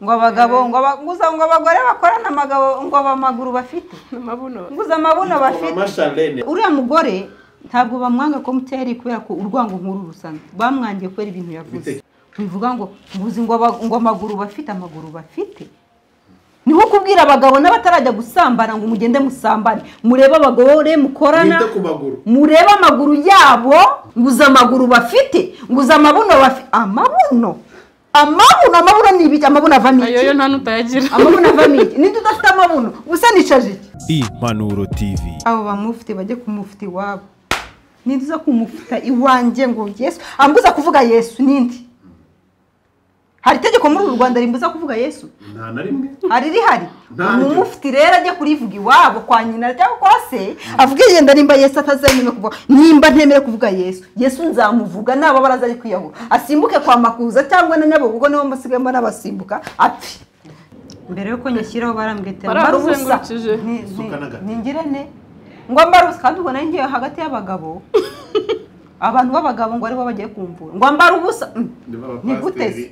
Ngo abagabo ngo ngo abagore bakorana amagabo ngo abamaguru bafite amabuno nguza amabuno bafite. Uriya mugore ntabwo bamwanga ko muteri kubera ko urwango nkuru rusana bamwangiye kubera ibintu yavuze. Bivuga ngo nguzi ngo amaguru bafite amaguru bafite. Niho kubwira abagabo n'abatarajya gusambana ngo mugende musambane murebe abagore mukorana murebe amaguru yabo nguza amaguru bafite nguza amabuno bafite amabuno amabuno amabuno ni ibiki amabuno avamo iki ayo nta nutayagira amabuno avamo iki ninde udafite amabuno usa nicaje iki. Impanuro TV abo bamufite bajye kumufita iwabo ninde uza kumufita iwanjye ngo Yesu ambuza kuvuga Yesu ninde? Hari itegeko muri uru Rwanda rimbuza kuvuga Yesu? Nta na rimwe. Hari rihari. Umufti rero ajye kurivuga iwabo kwa nyina cyangwa kwa se avuge yenda nimba Yesu atazemera kuvuga nimba ntemere kuvuga Yesu Yesu nzamuvuga nabo baraza ari kwiyahura asimbuke kwa Makuza cyangwa na Nyabugogo niho musigaye mbona basimbuka apfi. Mbere yuko nyashyiraho barambwete mbarubusa ningirene ngo mbarubusa kandi ubona ngiye hagati y'abagabo abantu b'abagabo ngo aribo bagiye kumvura ngo ambara ubusa ni guteze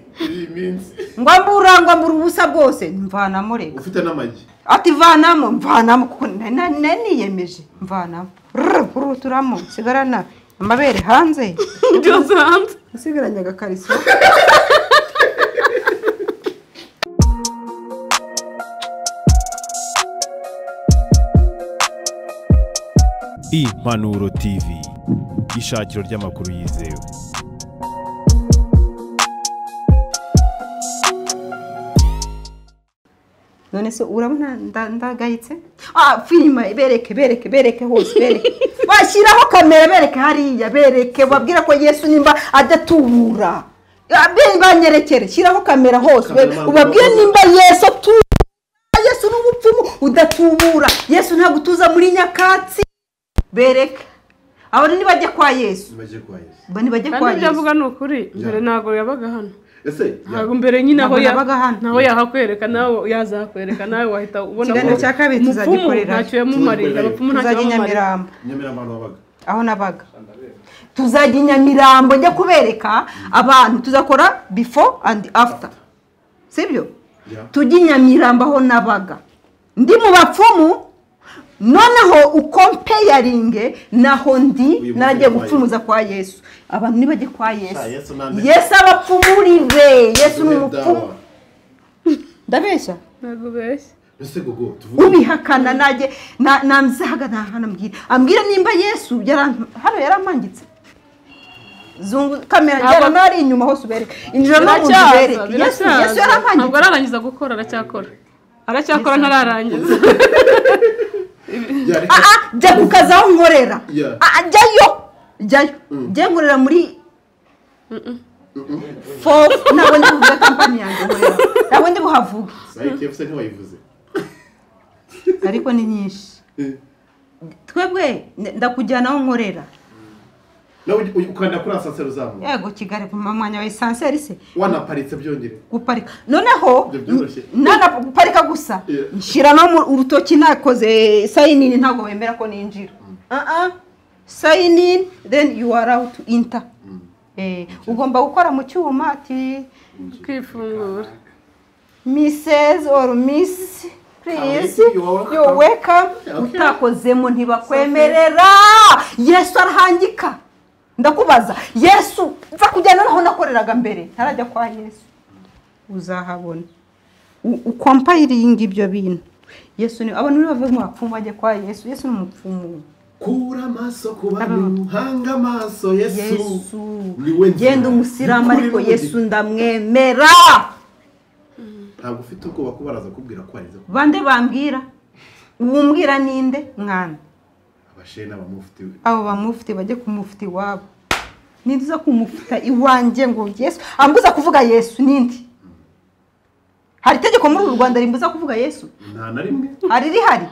ngo ambura ubusa bwose mvanamo reka ufite n'amagi ati vanamo mvanamo kuko naniyemeje mvanamo ruturamo sigarana amabere hanze byose hanze sigaranye agakariso. Impanuro TV ishakiro ry'amakuru yizewe. None se urabona ndagayitse filima bereke bereke bereke hose bereke bashyiraho kamera bereke hariya bereke babwira ko Yesu nimba adatubura banyerekere shyiraho kamera hose ubabwire nimba Yesu Yesu n'ubupfumu udatubura Yesu ntabwo utuza muri nyakatsi bereke abo ni bajye kwa Yesu bajye kwa Yesu bani bajye kwa Yesu. Kandi avuga nukuri mbere ntago yabaga hano ese ntago mbere nyine aho yabaga hano naho yahakwereka nawe yazakwereka nawe wahita ubona ko cya kabiri tuzagikorera ntacyo yamumarira abapfumu ntacyo yamumarira. Nyamirambo wabaga aho nabaga tuzajya Nyamirambo njya kubereka abantu tuzakora before and after sibyo tujye Nyamirambo aho nabaga ndi mu bapfumu noneho ukompeyaringe naho ndi nagiye gupfumuza kwa Yesu abantu nibajye kwa Yesu Yesu abapfumurire Yesu ni umupfumu ndabeshya ntabwo beshya ese gogo tuvuge ubihakana najye namzaga ntahanambwira ambwira nimba Yesu hano yaramangitse zungu kamera njyana nari inyuma hose ubereke injira no mu ubereke Yesu Yesu yaramangitse ntabwo ararangiza gukora aracyakora ntararangiza. Jya kukaza aho nkorera jyayo jyayo jya nkorera muri ntabwo ndi buvuge kampani yanjye nkorera ntabwo ndi buhavuge ariko ni nyinshi twebwe ndakujyana aho nkorera ukanda kuri asanseri uzamuka yego Kigali ku mwanya wa esanseri se wanaparitse byongere guparika noneho nana guparika gusa nshyira no urutoki nakoze sign in ntabwo bemera ko ninjira sign in then you are out to enter ugomba gukora mu cyuma ati kwifungura Mrs or Miss please you welcome utakozemo ntibakwemerera Yesu arahangika ndakubaza Yesu mva kujyana naho nakoreraga mbere ntarajya kwa Yesu uzahabona ukompayiringa ibyo bintu Yesu ni abantu bave mu bapfumu bajye kwa Yesu Yesu ni umupfumu kura amaso ku bantu hanga amaso Yesu genda umusiramu ariko Yesu ndamwemera ntabwo ufite ubwoba ko baraza kubwira ko arize bande bambwira uwumbwira ninde mwana abashena bamufite abo bamufite bajye kumufita iwabo ninde uza kumufita iwanjye ngo Yesu ambuza kuvuga Yesu ninde? Hari itegeko muri uru Rwanda rimbuza kuvuga Yesu? Nta na rimwe. Hari rihari.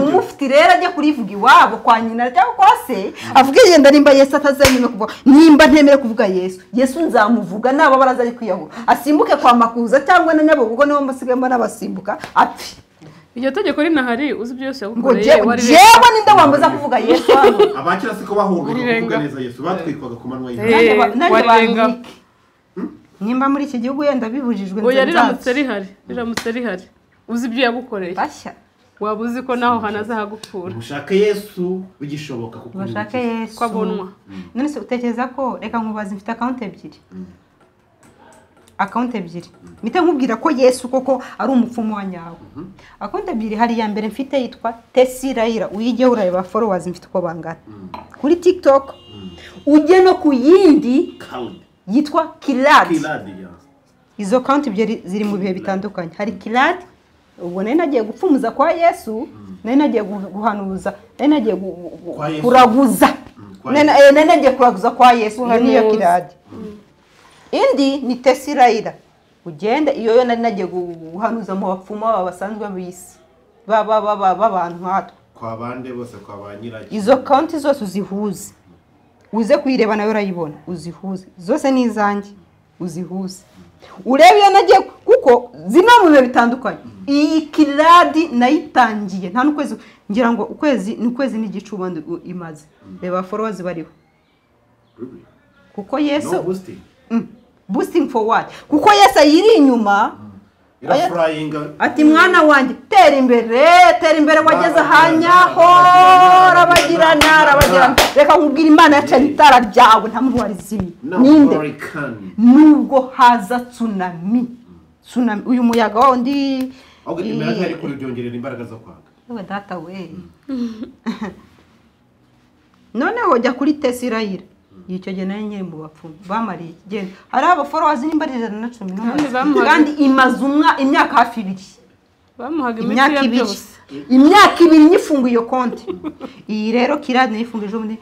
Umufti rero ajye kurivuga iwabo kwa nyina cyangwa kwa se avuge yenda nimba Yesu atazemera kuvuga nimba ntemere kuvuga Yesu Yesu nzamuvuga nabo baraza ari kwiyahura asimbuke kwa Makuza cyangwa na Nyabugogo niho musigaye mbona basimbuka apfi. Iryo tegeko rinahari uzi byose yagukoreye wari jewe ninde wambuza kuvuga Yesu hano abakira siko bahurwa kuvuga neza Yesu batwikwaga ku manwa y'Imana nanjye Nimba muri iki gihugu yenda bibujijwe. Oya, riramutse rihari, riramutse rihari, uzi ibyo yagukoreye. Bashya. Waba uzi ko naho hanazahagukura. Mushake Yesu bigishoboka kuko bashake Yesu ko abonwa. None se utekereza ko, reka nkubaze, mfite account ebyiri. Account ebyiri. Mpite nkubwira ko Yesu koko ari umupfumu wa nyawe. Account ebyiri, hari iya mbere mfite yitwa Tesi Raila, uyijyeho urareba followers mfite uko bangana. Kuri TikTok. Ujye no ku yindi Khalid. yitwa Kilad. Kilad, yes. Izo account ebyiri ziri mu bihe bitandukanye. Hari Kilad, ubwo nari nagiye gupfumuza kwa Yesu, nari nagiye guhanuza, nari nagiye Kwa Yesu. kuraguza. Kwa Nari nagiye kuraguza kwa Yesu, iyo niyo Guhanuza. Kilad. Indi ni Tesi Raila. Ugende iyo yo nari nagiye guhanuza mu bapfumu baba basanzwe b'isi. Ba ba ba ba b'abantu nkatwe. Kwa bande bose, kwa ba nyiraki. Izo konti zose uzihuze, uze kuyireba nawe urayibona, uzihuze zose ni izanjye, uzihuze urebe iyo nagiye, kuko zimwe mu bihe bitandukanye. Iyi Kiradi nayitangiye nta n'ukwezi, ngira ngo ukwezi ni ukwezi n'igice ubundi imaze. Reba followers bariho. Really? Kuko Yesu No boosting. Boosting for what? Kuko Yesu ayiri inyuma. Irafurayinga. Ati mwana wanjye, tera imbere, tera imbere, wageze ahanyaho, rabagirana, rabagirana. Reka nkubwire, Imana yacanye itara ryawe, nta muntu warizimye. No Ninde? hurricane. Nubwo haza tsunami, tsunami, uyu muyaga wa undi. Ahubwo imiyaga ariko byongerera imbaraga zo kwanga. Yewe data we, noneho jya kuri Tesi Raila. Icyo gihe nari nkiri mu bapfumu bamariye ikigenda, hari abafollowers nimba ari 110 Kandi bamuhaga- kandi imaze imyaka hafi 2. Bamuhaga imiti Imyaka ya 2. byose. Imyaka 2 nyifunguye iyo konti. Iyi rero Kiradi nayifunguye ejo bundi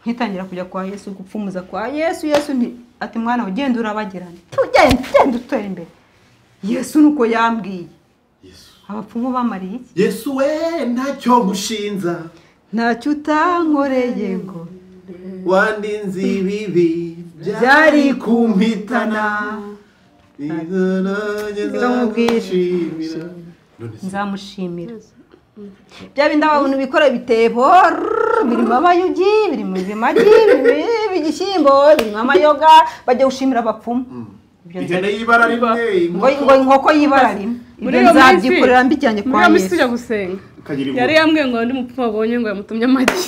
nkitangira kujya kwa Yesu, gupfumuza kwa Yesu. Yesu nti ati mwana, ugenda urabagirana, tugenda, genda utera imbere. Yesu nuko yambwiye. Yesu. Abapfumu bamariye iki? Yesu we, ntacyo mushinza. Ntacyo utankoreye ngo Wandinze ibibi byari kumpitana. Nzamubwira. None se Nzamushimira bya bindi abantu bikora ibitebo rrrr, birimo amayugi, birimo ibimagi, birimo igishyimbo, birimo amayoga, bajya gushimira abapfumu. Ibyo Ihene y'ibara rimwe, ngo ngo inkoko y'ibara rimwe. Muri Ibyo iyo minsi, nzabyikorera mbijyanye muri kwa iyo minsi Yesu. tujya gusenga, ikagira yari inkuru. yambwiye ngo undi mupfumu abonye ngo yamutumye amagi.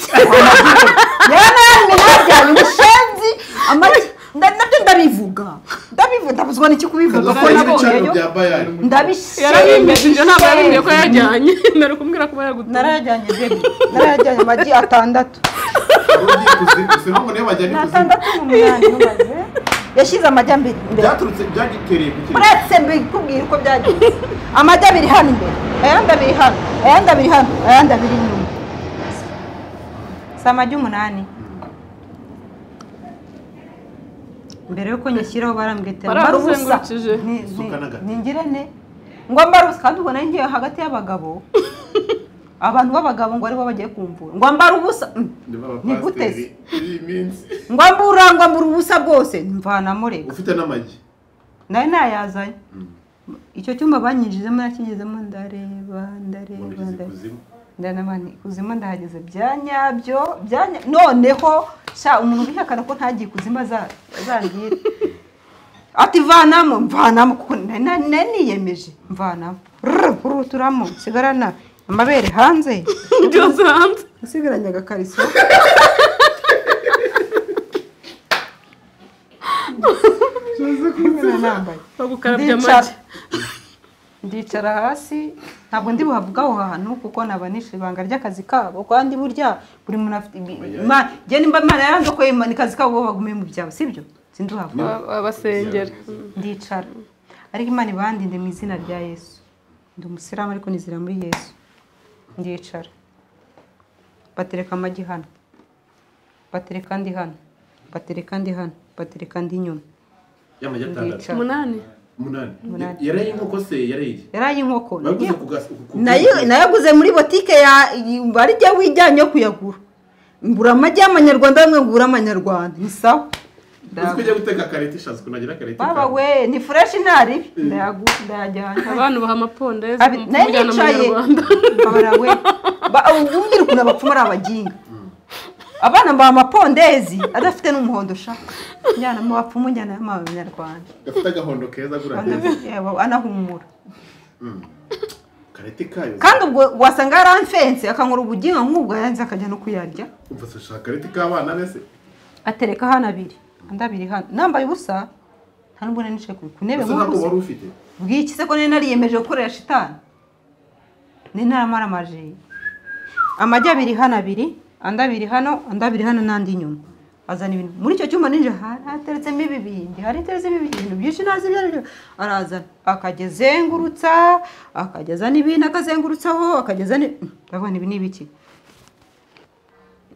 Yaranamye najyanye ubushenzi amagi. Nabyo ndabivuga, ndabivuga, ndabuzwa n'iki kubivuga ko Kagakora ibicaniro nabonyeyo. bya Bayani. Ndabishimye. Yarabimbije ibyo, ntabwo yabimbwiye ko yajyanye, mbere kumbwira ko yagutumye. Narayajyanye baby, narayajyanye amagi 6. Ugiye ikuzimu, si ngo niyo bajyana Ni ikuzimu. 6 n'umunani numaze yashyize amagi imbere. Byaturutse, byagitereye ku kirere. Uretse mbikubwira uko byagenze, amagi 2 hano imbere, ayandi 2 hano, ayandi 2 hano, ayandi 2 inyuma, si amagi 8. Mbere yuko nyashyiraho barambwira ati mbara ubusa. Barakuzengurukije. Isuka n'agati. Ningire ne ngo mbara ubusa, kandi ubwo nari ngiye hagati y'abagabo, abantu b'abagabo ngo aribo bagiye kumvura, ngo mbara ubusa. Niba Ni gute abapasiteri se? iyi minsi. Ngo mbura ubusa bwose, mvanamo reka. Ufite n'amagi. Nari nayazanye. Icyo cyumba banyinjizemo, nakigezemo ndareba, ndareba, Ubundi ugeze ndareba. ikuzimu. Ndanabani ikuzimu ndahageze bya nyabyo, noneho sha umuntu ubihakana ko ntagiye ikuzimu azangire ati vanamo, mvanamo, kuko nari niyemeje mvanamo. Rrr, uruturamo nsigarana amabere hanze. Byose hanze. Nsigaranye agakariso. Nambaye. Bagukarabya Ndicara. amagi. Ndicara hasi, ntabwo ndi buhavuga aho hantu kuko naba nishe ibanga ry'akazi kabo, kandi burya buri muntu afite njye nimba Imana yarandokoye, Imana akazi kabo, bo bagume mu byabo, sibyo? Sinduhavuga. Babasengera. Ndicara, ariko Imana ibandinde mu izina rya Yesu. Ndi umusilamu ariko nizera muri Yesu. Ndicara, batereka amagi hano, batereka andi hano, batereka andi hano, batereka andi inyuma. Y'amagi 6. Ndicara. 8. 8. 8. Yaraye inkoko se, yaraye? Yari ay'inkoko. Baguze ku Nayaguze muri botike ya bari jya wijyanye yo kuyagura, ngura amagi y'amanyarwanda amwe, ngura amanyarwanda, ni sawa. Uzi ko ujya guteka kareti ishaza ukuntu kareti. Baba we, ni fresh, ntaribi, ndayagura, ndayajyana. Abantu baha amapondezi Nari umupfumu ujyana nicaye. amanyarwanda. Babara we, umbwira ukuntu abapfumu ari abaginga. Abana mba amapondezi adafite n'umuhondo sha. Njyana mu bapfumu njyana y'abanyarwanda. Gafite agahondo keza gura. Anahumura. Karete kayo. Kandi ubwo wasanga yaramfense akankora ubuginga nk'ubwo yanze akajya no kuyarya. Umva se shaka karete k'abana bese. Atereka hano abiri. Andi abiri hano. Nambaye ubusa nta nubwo nicaye ku ntebe nk'ubu. Wari ufite. Bwiki se ko nari nariyemeje gukorera shitani. Ni naramaramaje. Amajya abiri hano abiri, andi abiri hano, andi abiri hano n'andi inyuma. Azana ibintu. Muri icyo cyumba ninje hateretsemo ibibindi, hariteretsemo ibintu byinshi nazi ibyo aribyo. Arazana akagezengurutsa, akageza n'ibintu akazengurutsaho, akageza ni ndavuga ibi ni ibiki.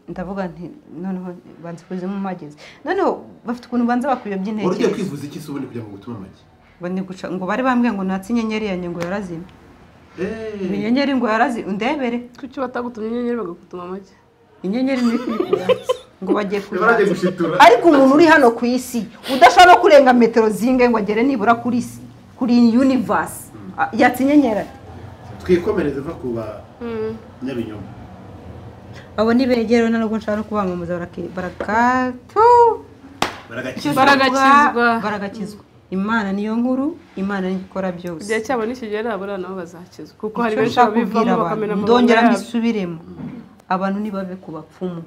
Ndavuga nti noneho banze kuzimo mageze. Noneho bafite ukuntu banza bakuyobya intekerezo. Ugiye kwivuza iki se ubundi kugira ngo gutume amagi? Bandi guca ngo bari bambwiye ngo natse inyenyeri yanjye ngo yarazimye. Inyenyeri ngo yarazi undebere. Kuki batagutumye inyenyeri bagakutuma amagi? Inyenyeri ni kwikura. Ngo bagiye kugura. Ariko umuntu uri hano ku isi udashobora no kurenga metero zinge ngo agere nibura kuri isi kuri universe yatse inyenyeri ati. Twikomereze va kuba nyabinyoma. Abo ni begero nubwo nshaka no kubamamaza barakatu baragakizwa. Imana niyo nkuru, Imana niyo ikora byose. Igihe cyabo nikigera abura nabo bazakizwa kuko hari benshi babivamo bakamena amabanga. Ndongera mbisubiremo. Abantu nibabe ku bapfumu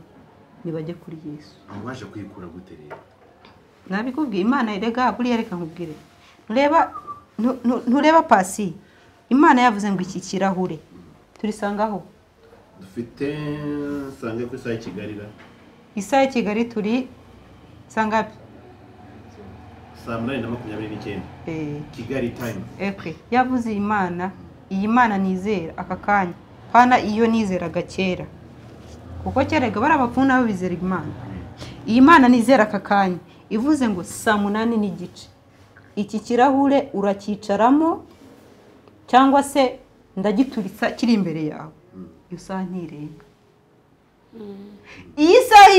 nibajye kuri Yesu. Aho baje kwikura gute rero? Nabikubwiye Imana irega buriya reka nkubwire. Ntureba pasi. Imana yavuze ngo iki kirahure. Turisangaho. Dufite sange ku isaha Kigali ra. Isaha Kigali turi sangapi? 8:29. Kigali time. Ekwe yavuze Imana, iyi Imana nizera aka kanya. Pana iyo nizeraga kera. Kuko kerega bari abapfumu nabo bizera Imana. Iyi Mana nizera aka kanya ivuze ngo 8:15. Iki kirahure urakicaramo cyangwa se ndagituritsa kiri imbere yawe. Iyo saha ntirenga. Iyi saha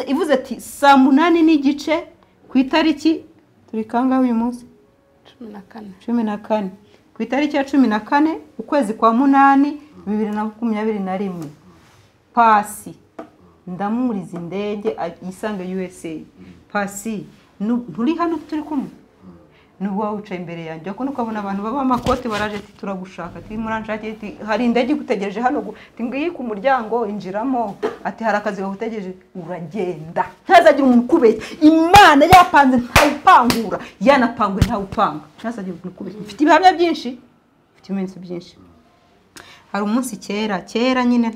ivuze ati 8:15 ku itariki turi kangahe uyu munsi? 14. 14. Ku itariki ya 14 ukwezi kwa 8 2021. Pasi ndamuriza indege isanga USA. Pasi nturi hano turi kumwe. Nuba wicaye imbere yanjye ko nukabona abantu baba amakoti baraje ati turagushaka ati muranshake ati hari indege igutegereje hano ati ngiyi ku muryango injiramo ati hari akazi gagutegereje uragenda. Ntazagira umuntu kubeshya. Imana yapanze ntawupangura yanapangwe ntawupanga. Ntazagira umuntu kubeshya. Mfite ibihamya byinshi, mfite ibimenyetso byinshi. Hari umunsi kera nyine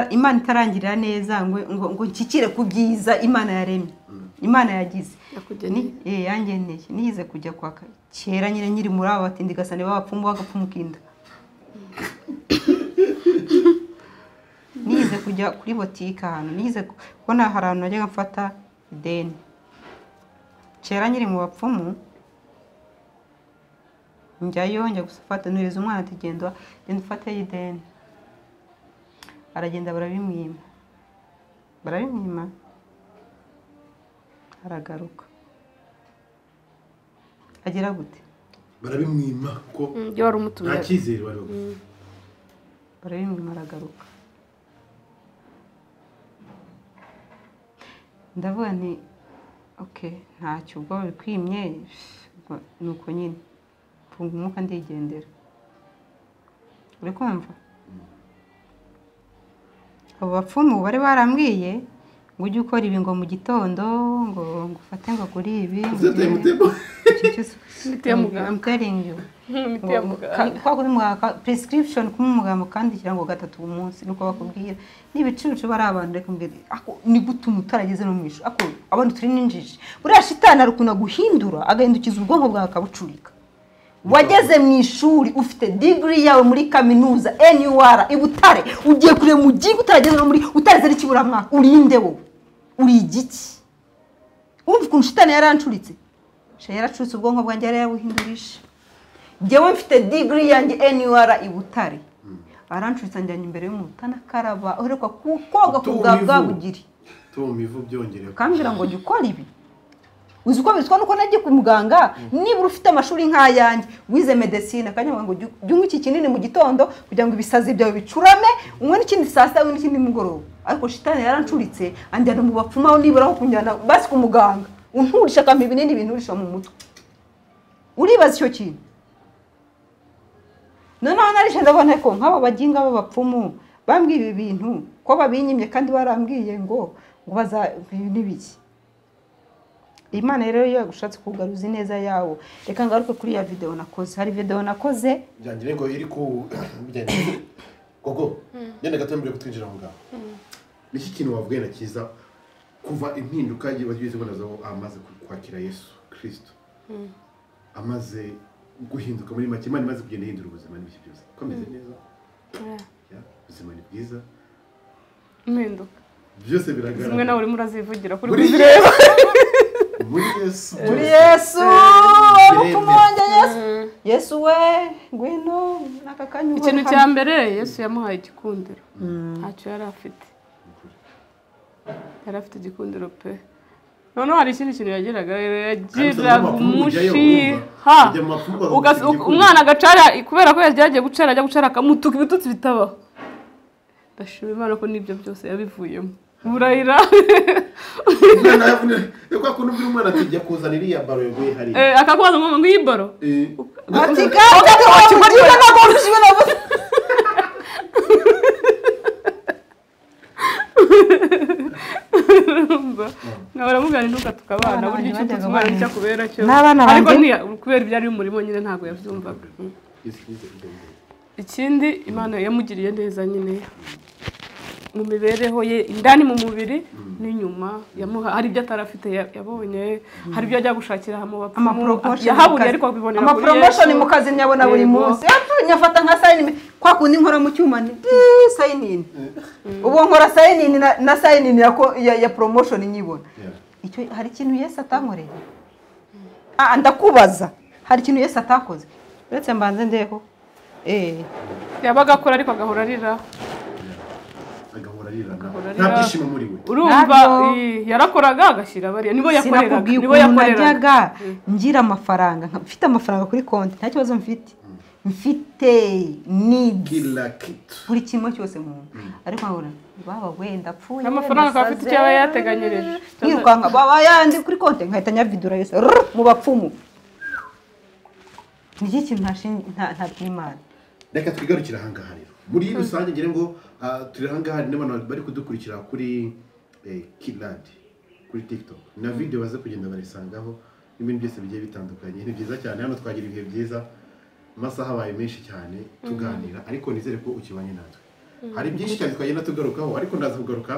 Imana itarangirira neza ngo nshyikire ku byiza Imana yaremye. Imana yagize. Yangeneye. Nize kujya kwaka kera nyine nyiri muri abo batindi gasane b'abapfumu bagapfumukinda. Nize kujya kuri botike ahantu, nize kubona hari ahantu najyaga mfata ideni. Kera nyiri mu bapfumu njyayo njya gufata nureza umwana ati genda ufate ideni. Aragenda barabimwima. Barabimwima. Aragaruka. Agera gute? Barabimwima ko wari umutumye. Nta cyizere wari ufite. Barabimwima aragaruka. Ndavuga nti okay ntacyo ubwo bikwimye nuko nyine mfunga umwuka ndigendera. Uri kumva? Abo bapfumu bari barambwiye ngo ujye ukora ibi ngo mu gitondo ngo ngufate ngo kuri ibi. I'm telling you. Kwa kuri muganga prescription kumuganga kandikira ngo gatatu umunsi nuko bakubwira nibicucu bari abantu reka mbwira ako ni gutuma utarageze no mwisho ako abantu turi ninjiji buriya shitani arukuna guhindura agahindukiza ubwonko bwawe akabucurika. Wageze mu ishuri ufite degree yawe muri kaminuza NUR i Butare ugiye kure mu gihe utarageze no muri utareze n'ikiburamwaka urinde wowe uri igiki? Urumva ukuntu shitani yarancuritse? Yaracuritse ubwonko bwanjye yarabuhindurisha. Njyewe mfite degree yanjye NUR i Butare arancuritse anjyanye imbere y'umuntu utanakaraba uheruka koga ku bwa bwabugiri tumivu byongereye kambwira ngo jya ukora ibi. Uzi ko bizwa nuko nagiye ku muganga, nibura ufite amashuri nk'ayanjye wize medecine, akanyamubwira ngo jya unywa iki kinini mu gitondo kugira ngo ibisazi byawe bicurame, unywe n'ikindi saa sita, unywe n'ikindi nimugoroba. Ariko shitani yarancuritse anjyana mu bapfumu, aho nibura aho kunjyana basi ku muganga unturisha akampa ibinini binturisha mu mutwe. Uribaza icyo kintu? Noneho narije ndabona ko nk'aba baginga b'abapfumu bambwiye ibi bintu ko babinyimye, kandi barambwiye ngo baza n'ibiki. Imana rero iyo yagushatse kugaruza ineza yawo. Reka ngaruke kuri ya video nakoze. Hari video nakoze byangire ngo iri ku bijyanye gogo ngende gato mbere kutwinjira mu ngabo. Niki kintu wavuye na cyiza kuva impinduka yagiye ngo amaze kwakira Yesu Kristo, amaze guhinduka muri make, Imana imaze kugenda ihindura ubuzima n'ibiki byose, komeze neza. Ya ubuzima ni bwiza, impinduka byose biragaragara. Zimwe nawe urimo urazivugira kuri kuzireba. Muri Yesu, muri Yesu, umukumonye Yesu, Yesu we ngwino nakakanyuwe. Ikintu cya mbere Yesu yamuhaye igikundiro, ntacyo yari afite, yari afite igikundiro pe. Noneho hari ikindi kintu yagiraga, yagiraga umushiha, umwana agacara kubera ko yagiye gucara, ajya gucara akamutuka ibitutsi bitabaho. Ndashima Imana ko n'ibyo byose yabivuyemo. Burayira umwana yavune kwa kuntu ubwira umwana ati jya kuzana iriya baro yaguye hariya, akakubaza ngo ngo iyi baro ati kandi wakimugira ntabwo ushobora. Nkabaramugana ntukatuka abana, burya icyo ututse umwana nicyo akubera cyo. Ariko kubera ibyari bimurimo nyine ntabwo yabyumvaga. Ikindi Imana yamugiriye neza nyine mu mibereho ye, indani mu mubiri n'inyuma, yamuha hari ibyo atarafite yabonye, hari ibyo ajya gushakira mu bapfumu yahaburiye, ariko akabibonera kuri Yesu. Amapromotion mu kazi nyabona buri munsi, nyafata nka sign kwa kundi nkora mu cyuma ni sign in, ubu nkora sign in na sign in ya promotion nyibona. Icyo hari ikintu Yesu atankoreye? Ndakubaza, hari ikintu Yesu atakoze uretse mbanze ndeho? Yabaga akora ariko agahora arira, agahora arira nta byishimo muri we. Urumva yarakoraga agashyira bariya, nibo yakoreraga, nibo yakoreraga. Ngira amafaranga, mfite amafaranga kuri konti, nta kibazo mfite, mfite needs buri kimwe cyose mu, ariko nkabona baba wenda apfuye amafaranga akaba afite icyo aba yateganyirije, nkirukanka baba yandi kuri konti nkahita nyavidura yose mu bapfumu. Niki kintu nta by'Imana. Reka twigarukira ahangaha rero muri rusange, ngira ngo turi ahangaha n'abantu bari kudukurikira kuri Kilad kuri TikTok na video baze kugenda barisangaho n'ibintu byose bigiye bitandukanye. Ni byiza cyane, hano twagira ibihe byiza, amasaha abaye menshi cyane tuganira, ariko nizere ko ukibanye natwe. Hari byinshi cyane twagenda tugarukaho, ariko ndaza kugaruka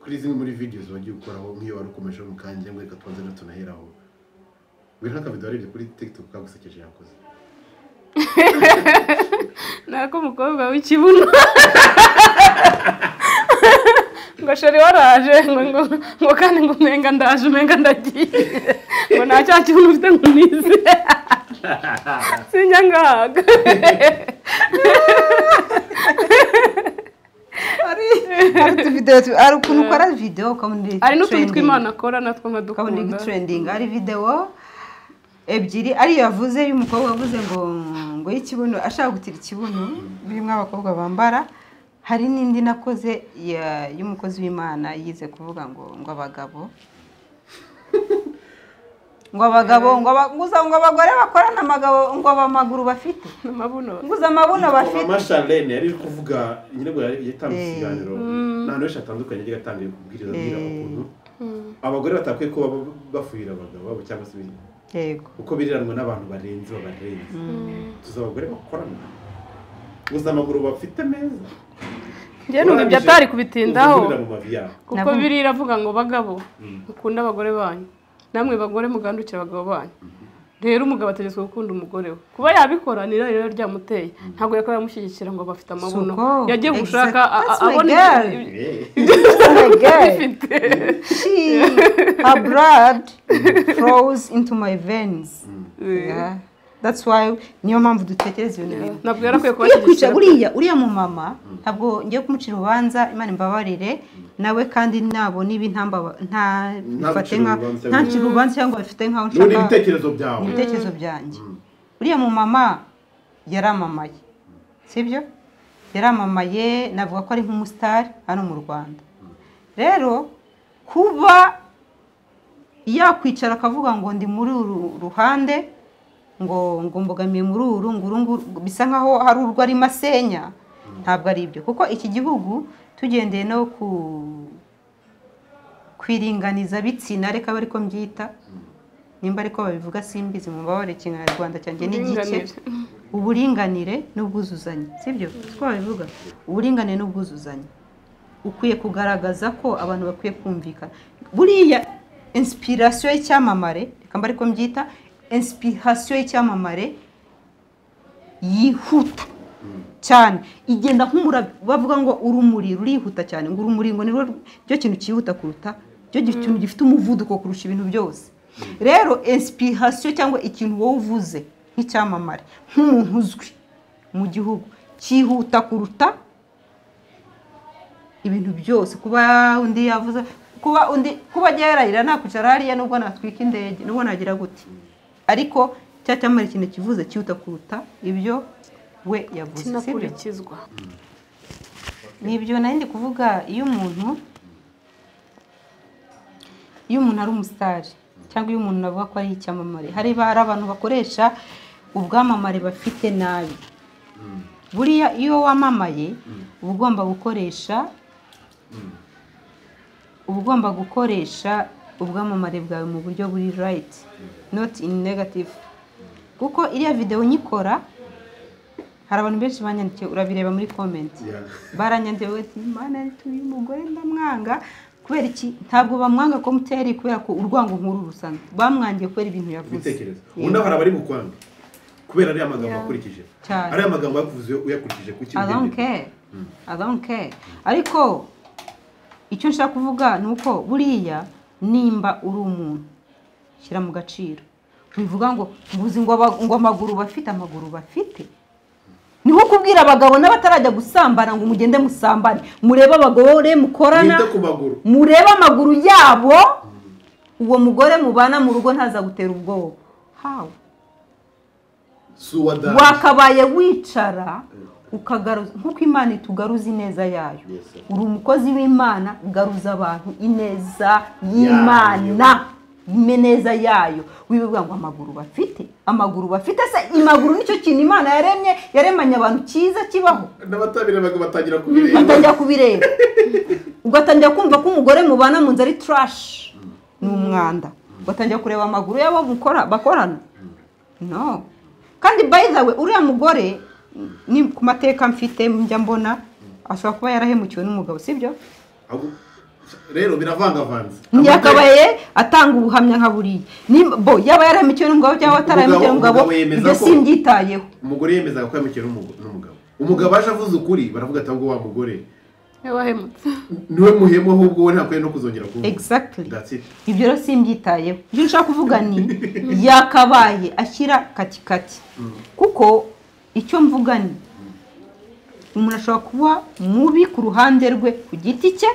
kuri zimwe muri videos wagiye ukoraho nk'iyo wari ukomeje mu kanya, ngo reka tubanze tunaheraho. Ngwino nk'aka video warebye kuri TikTok kagusekeje yakoze. Nako umukobwa w'ikibuno ngo sheri waraje ngo ngo kandi ngo umenga ndaje umenga ndagiye ngo nta cya kibuno ufite ngo nize sinyangaga. Hari video, hari ukuntu ukora video ukabona hari n'utuntu tw'Imana akora natwo nkadukunda, ukabona trending. Hari video ebyiri ari yavuze y'umukobwa wavuze ngo ngo y'ikibuno ashaka gutira ikibuno birimo abakobwa bambara. Hari n'indi nakoze y'umukozi w'Imana yize kuvuga ngo ngo abagabo ngo abagabo ngo nguza ngo abagore bakorana amagabo ngo abamaguru bafite amabuno nguza amabuno bafite. Mama Charlene yari kuvuga nyine ngo yari yatanze ikiganiro n'ahantu henshi hatandukanye yagiye atangiye kubwiriza abwira ukuntu abagore batakwiye kuba bafuhira abagabo babo cyangwa se ibindi. Yego, kuko biriranwa n'abantu barenze babarenze. Tuzi abagore bakorana gusa amaguru bafite meza. Njye numva ibyo atari kubitindaho kuko biri iravuga ngo bagabo mukunda abagore banyu, namwe bagore mugandukira abagabo banyu. Rero umugabo ategetswe gukunda umugore we, kuba yabikora ni rero ryamuteye, ntabwo yakora yamushyigikira ngo bafite amabuno yagiye gushaka abone. Her blood flows into my veins. Yeah. That's why niyo mpamvu dutekereza ibintu bimwe. Ntabwo yarakwiye kubashyigikira. Uriya mu mama ntabwo ngiye kumucira urubanza, Imana imbabarire, Nawe kandi nabona ibi nta nka nta urubanza cyangwa bifite nkaho nshaka ibitekerezo byawe, ibitekerezo byanjye. Uriya mu mama yaramamaye, sibyo? Yaramamaye, navuga ko ari nk'umustar hano mu Rwanda. Rero kuba yakwicara akavuga ngo ndi muri uru ruhande, ngo mbogamiye muri uru nguru, bisa nkaho hari urwo ari masenya, ntabwo ari ibyo. Kuko iki gihugu tugendeye no ku kwiringaniza bitsina, reka bari ko mbyita, nimba ariko babivuga simbizi, mu mbabare Kinyarwanda cyanjye ni gike. Uburinganire n'ubwuzuzanye, sibyo? Siko babivuga, uburinganire n'ubwuzuzanye. Ukwiye kugaragaza ko abantu bakwiye kumvikana. Buriya inspiration y'icyamamare, reka mba ariko mbyita inspiration y'icyamamare, yihuta cyane, igenda nk'umurabyo. Bavuga ngo urumuri rurihuta cyane, ngo urumuri ngo nirwo cyo kintu cyihuta kuruta, cyo kintu gifite umuvuduko kurusha ibintu byose. Rero inspiration cyangwa ikintu wowe uvuze nk'icyamamare, nk'umuntu uzwi mu gihugu, cyihuta kuruta ibintu byose. Kuba undi yavuze, kuba undi kuba yararira nakwicara hariya, nubwo natwika indege, nubwo nagira gute, ariko cya cyamamare ikintu kivuze cyihuta kuruta ibyo we yavuze, sinakurikizwa. Nibyo nari ndi kuvuga. Iyo umuntu ari umusitari cyangwa iyo umuntu avuga ko ari icyamamare, hari abantu bakoresha ubwamamare bafite nabi. Buriya iyo wamamaye uba ugomba gukoresha ubwamamare bwawe mu buryo buri right, not in negative. Kuko iriya video nyikora hari abantu benshi banyandikiye, urabireba muri comment, baranyandikiye bati Imana tuyu mugore ndamwanga. Kubera iki? Ntabwo bamwanga ko muteri, kubera ko urwango nkuru rusanzwe bamwangiye kubera ibintu yavuze. Ibitekerezo undi hari abari bukwanga kubera ari amagambo akurikije, ari amagambo yakuvuze uyakurikije kuki? I don't care. Ariko icyo nshaka kuvuga nuko buriya nimba uri umuntu shyira mu gaciro, bivuga ngo mbuzi ngo amaguru bafite, amaguru bafite. Niho kubwira abagabo n'abatarajya gusambana ngo mugende musambane, murebe abagore mukorana, murebe amaguru yabo, uwo mugore mubana mu rugo ntaza gutera ubwoba. How? Wakabaye wicara ukagaruza nkuko Imana itugaruza ineza yayo. Uri umukozi w'Imana, garuza abantu ineza y'Imana, ineza yayo. Wivuga ngo amaguru bafite, amaguru bafite se imaguru nicyo kintu Imana yaremye, yaremanye abantu cyiza kibaho. N'abatabirebaga batangira kubireba, batangira kubireba. Ugatangira kumva ko umugore mubana mu nzu ari trash, ni umwanda. Ugatangira kureba amaguru yabo mukora bakorana. No. Kandi by the way, uriya mugore ni ku mateka mfite njya mbona ashobora kuba yarahemukiwe n'umugabo, sibyo? Rero biravangavanze. Ntiyakabaye atanga ubuhamya nka buriya. Bo yaba yarahemukiwe n'umugabo cyangwa atarahemukiwe n'umugabo, ibyo simbyitayeho. Umugore yemezaga ko yahemukiwe n'umugabo. Umugabo aje avuze ukuri, baravuga ati ahubwo wa mugore wahemutse, niwe muhemu, ahubwo we ntakwiye no kuzongera kuvuga. Exactly. Ibyo rero simbyitayeho. Ibyo nshaka kuvuga ni yakabaye ashyira katikati. Kuko icyo mvuga ni umuntu ashobora kuba mubi ku ruhande rwe ku giti cye,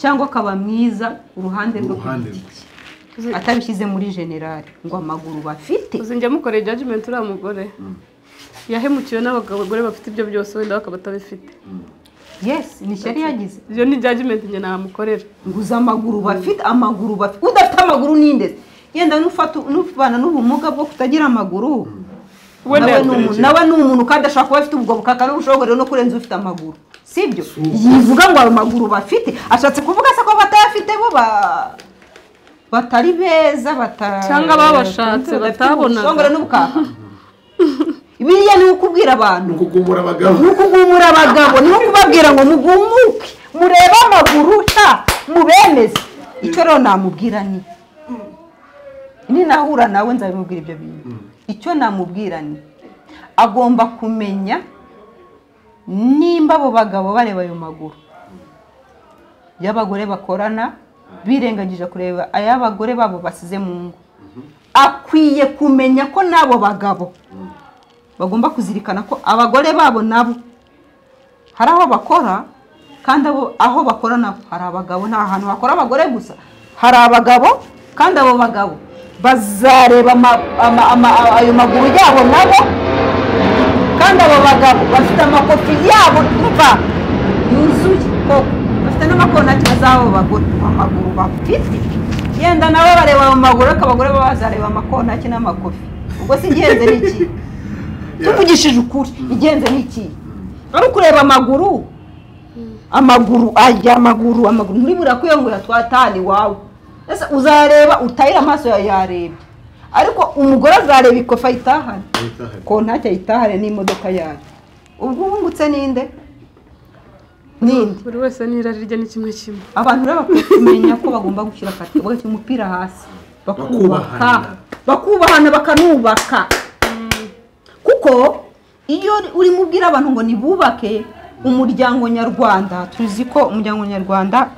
cyangwa akaba mwiza ku ruhande rwe ku giti cye, atabishyize muri general ngo amaguru bafite. Uzi njya mukoreye judgment uriya mugore yahemukiwe n'abagore bafite ibyo byose, wenda bakaba batabifite. Yes, ni shari yagize. Iyo ni judgment njye namukorera. Nguza amaguru bafite, amaguru bafite. Udafite amaguru ninde? Yenda nufata nufana n'ubumuga bwo kutagira amaguru. Nawe ni umuntu kandi ashaka kuba afite ubwo bukaka n'ubushobora no kurenza ufite amaguru. Sibyo? Yivuga ngo amaguru bafite, ashatse kuvuga se ko batayafite bo batari beza, cyangwa babashatse batabona. Ubushongore n'ubukaka. Biriya ni ukubwira abantu, ukugumura abagabo, ukugumura abagabo, ni ukubabwira ngo mugumuke, murebe amaguru ta mubemeze. Icyo rero namubwira ni ninahura nawe nzabimubwira ibyo bintu. Icyo namubwira ni agomba kumenya nimba abo bagabo bareba ayo maguru y'abagore bakorana, birengagije kureba ay'abagore babo basize mu ngo. Akwiye kumenya ko nabo bagabo bagomba kuzirikana ko abagore babo nabo hari aho bakora Kandi aho bakora nabo hari abagabo, nta hantu bakora abagore gusa, hari abagabo. Kandi abo bagabo bazareba ayo maguru yabo nabo. Kandi abo bagabo bafite amakofi yabo umva yuzuye koko, bafite n'amakonaki azabo bagore amaguru bafite. Yenda nabo bareba mu maguru, ariko abagore bazareba amakonaki n'amakofi. Ubwo si igihenze ni iki? Tuvugishije ukuri, igihenze ni iki? Ari ukureba amaguru, amaguru aya amaguru amaguru muri burakwiyongura twatani wawe. Ese uzareba utayira amaso yawe yarebye, ariko umugore azareba ikofa ayitahane, kontaki ayitahane n'imodoka yayo. Ubwo wungutse ninde? Ninde? Buri wese n'irari rye ni kimwe kimwe. Abantu rero bakwiye kumenya ko bagomba gushyira kati, bagashyira umupira hasi, bakubaka, bakubahana, bakanubaka. Kuko iyo urimo ubwira abantu ngo nibubake umuryango nyarwanda, tuzi ko umuryango nyarwanda,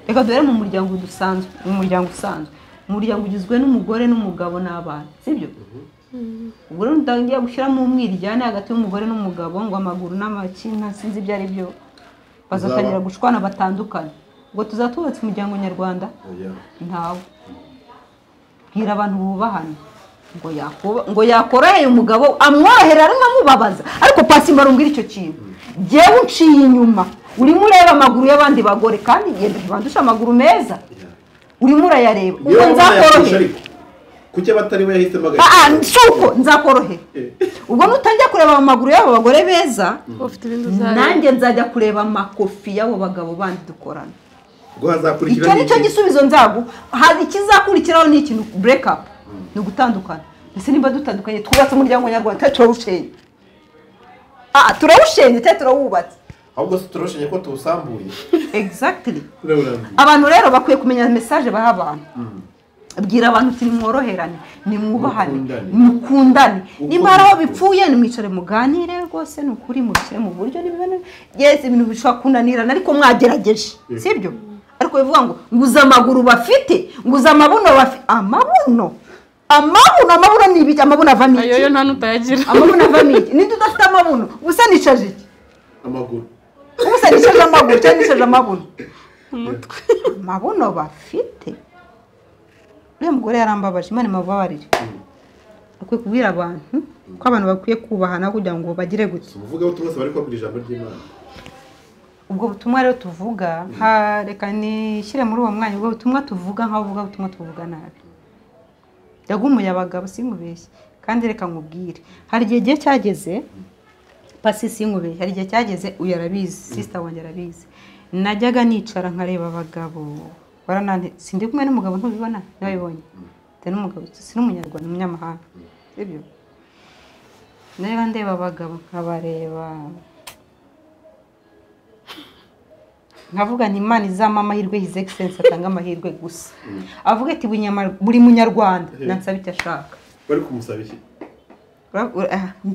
reka duhere mu muryango dusanzwe, mu muryango usanzwe, umuryango ugizwe n'umugore n'umugabo n'abana, sibyo? Ubwo rero utangiye gushyiramo umwiryane hagati y'umugore n'umugabo ngo amaguru n'amakina sinzi ibyo ari byo, bazatangira gushwana batandukanye. Ubwo tuzatubatse umuryango nyarwanda? Ntawe. Bwira abantu bubahana ngo yakoreye umugabo amworohera arimo amubabaza, ariko pasi mbarumbwira icyo kintu. Jyewe unciye inyuma urimo ureba amaguru y'abandi bagore, kandi genda ntibandusha amaguru meza, urimo urayareba. Ubwo nzakorohera. Kuki abatari we yahisemo agahita? Si uko nzakorohera. Ubwo nutangiye kureba amaguru y'abo bagore beza, nanjye nzajya kureba amakofi y'abo bagabo bandi dukorana. Icyo nicyo gisubizo nzagu. Hari ikizakurikiraho ni ikintu break up, ni ugutandukana. Ese nimba dutandukanye twubatse umuryango nyarwanda, turawushenye. Turawushenye cyangwa turawubatse? Ahubwo si turushenye ko tuwusambuye. Exactly. Abantu rero bakwiye kumenya message baha abantu. Bwira abantu uti nimworoherane, nimwubahane, mukundane. Nimba hari aho bipfuye nimwicare muganire rwose, ni ukuri mubishyire mu buryo. Yes, ibintu bishobora kunanirana ariko mwagerageje, sibyo? Ariko bivuga ngo nguza amaguru bafite, nguza amabuno bafite, amabuno amabuno amabuno ni ibiki? Amabuno avamo iki? Ayo nta nutayagira. Amabuno avamo iki? Ninde udafite amabuno? Ubusa nicaje iki? Amaguru. Ubusa nicaje amaguru cyangwa nicaje amabuno? Umutwe. Amabuno bafite. Uriya mugore yarambabaje, Imana imubabarire. Akwiye kubwira abantu ko abantu bakwiye kubahana kugira ngo bagire gute. Uvuga ko bose bari kubwira ijambo ry'Imana. Ubwo butumwa rero tuvuga, reka nishyire muri uwo mwanya, ubwo butumwa tuvuga nkaho uvuga butumwa tuvuga nabi. Yagumuye abagabo sinkubeshye, kandi reka nkubwire. Hari igihe cyageze pasi sinkubeshye, hari igihe cyageze uyu arabizi, sister wanjye arabizi. Najyaga nicara nkareba abagabo. Baranante sindi kumwe n'umugabo ntubibona, nabibonye. Te n'umugabo si n'umunyarwanda, umunyamahanga. Sibyo? Nareba ndeba abagabo nkabareba, nkavuga nti Imana izampa amahirwe, His Excellence atanga amahirwe gusa. Avuga ati buri munyarwanda nansaba icyo ashaka. Bari kumusaba iki?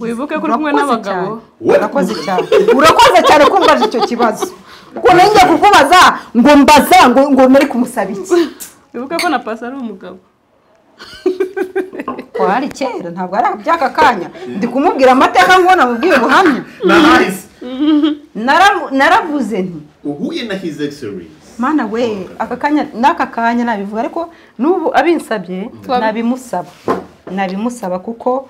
Wibuke ko uri kumwe n'abagabo. Urakoze cyane. Urakoze cyane kumbaza icyo kibazo. Kuko nanjye kukubaza ngo mbaza ngo muri kumusaba iki? Wibuke ko na pasi ari umugabo. Ko hari kera ntabwo ari byaka kanya. Ndi kumubwira amateka ngona mubwiye ubuhamya. Nice. Naravuze nti uhuye na His Excellence. Mana we, aka kanya n'aka kanya nabivuga, ariko n'ubu abinsabye nabimusaba. Nabimusaba kuko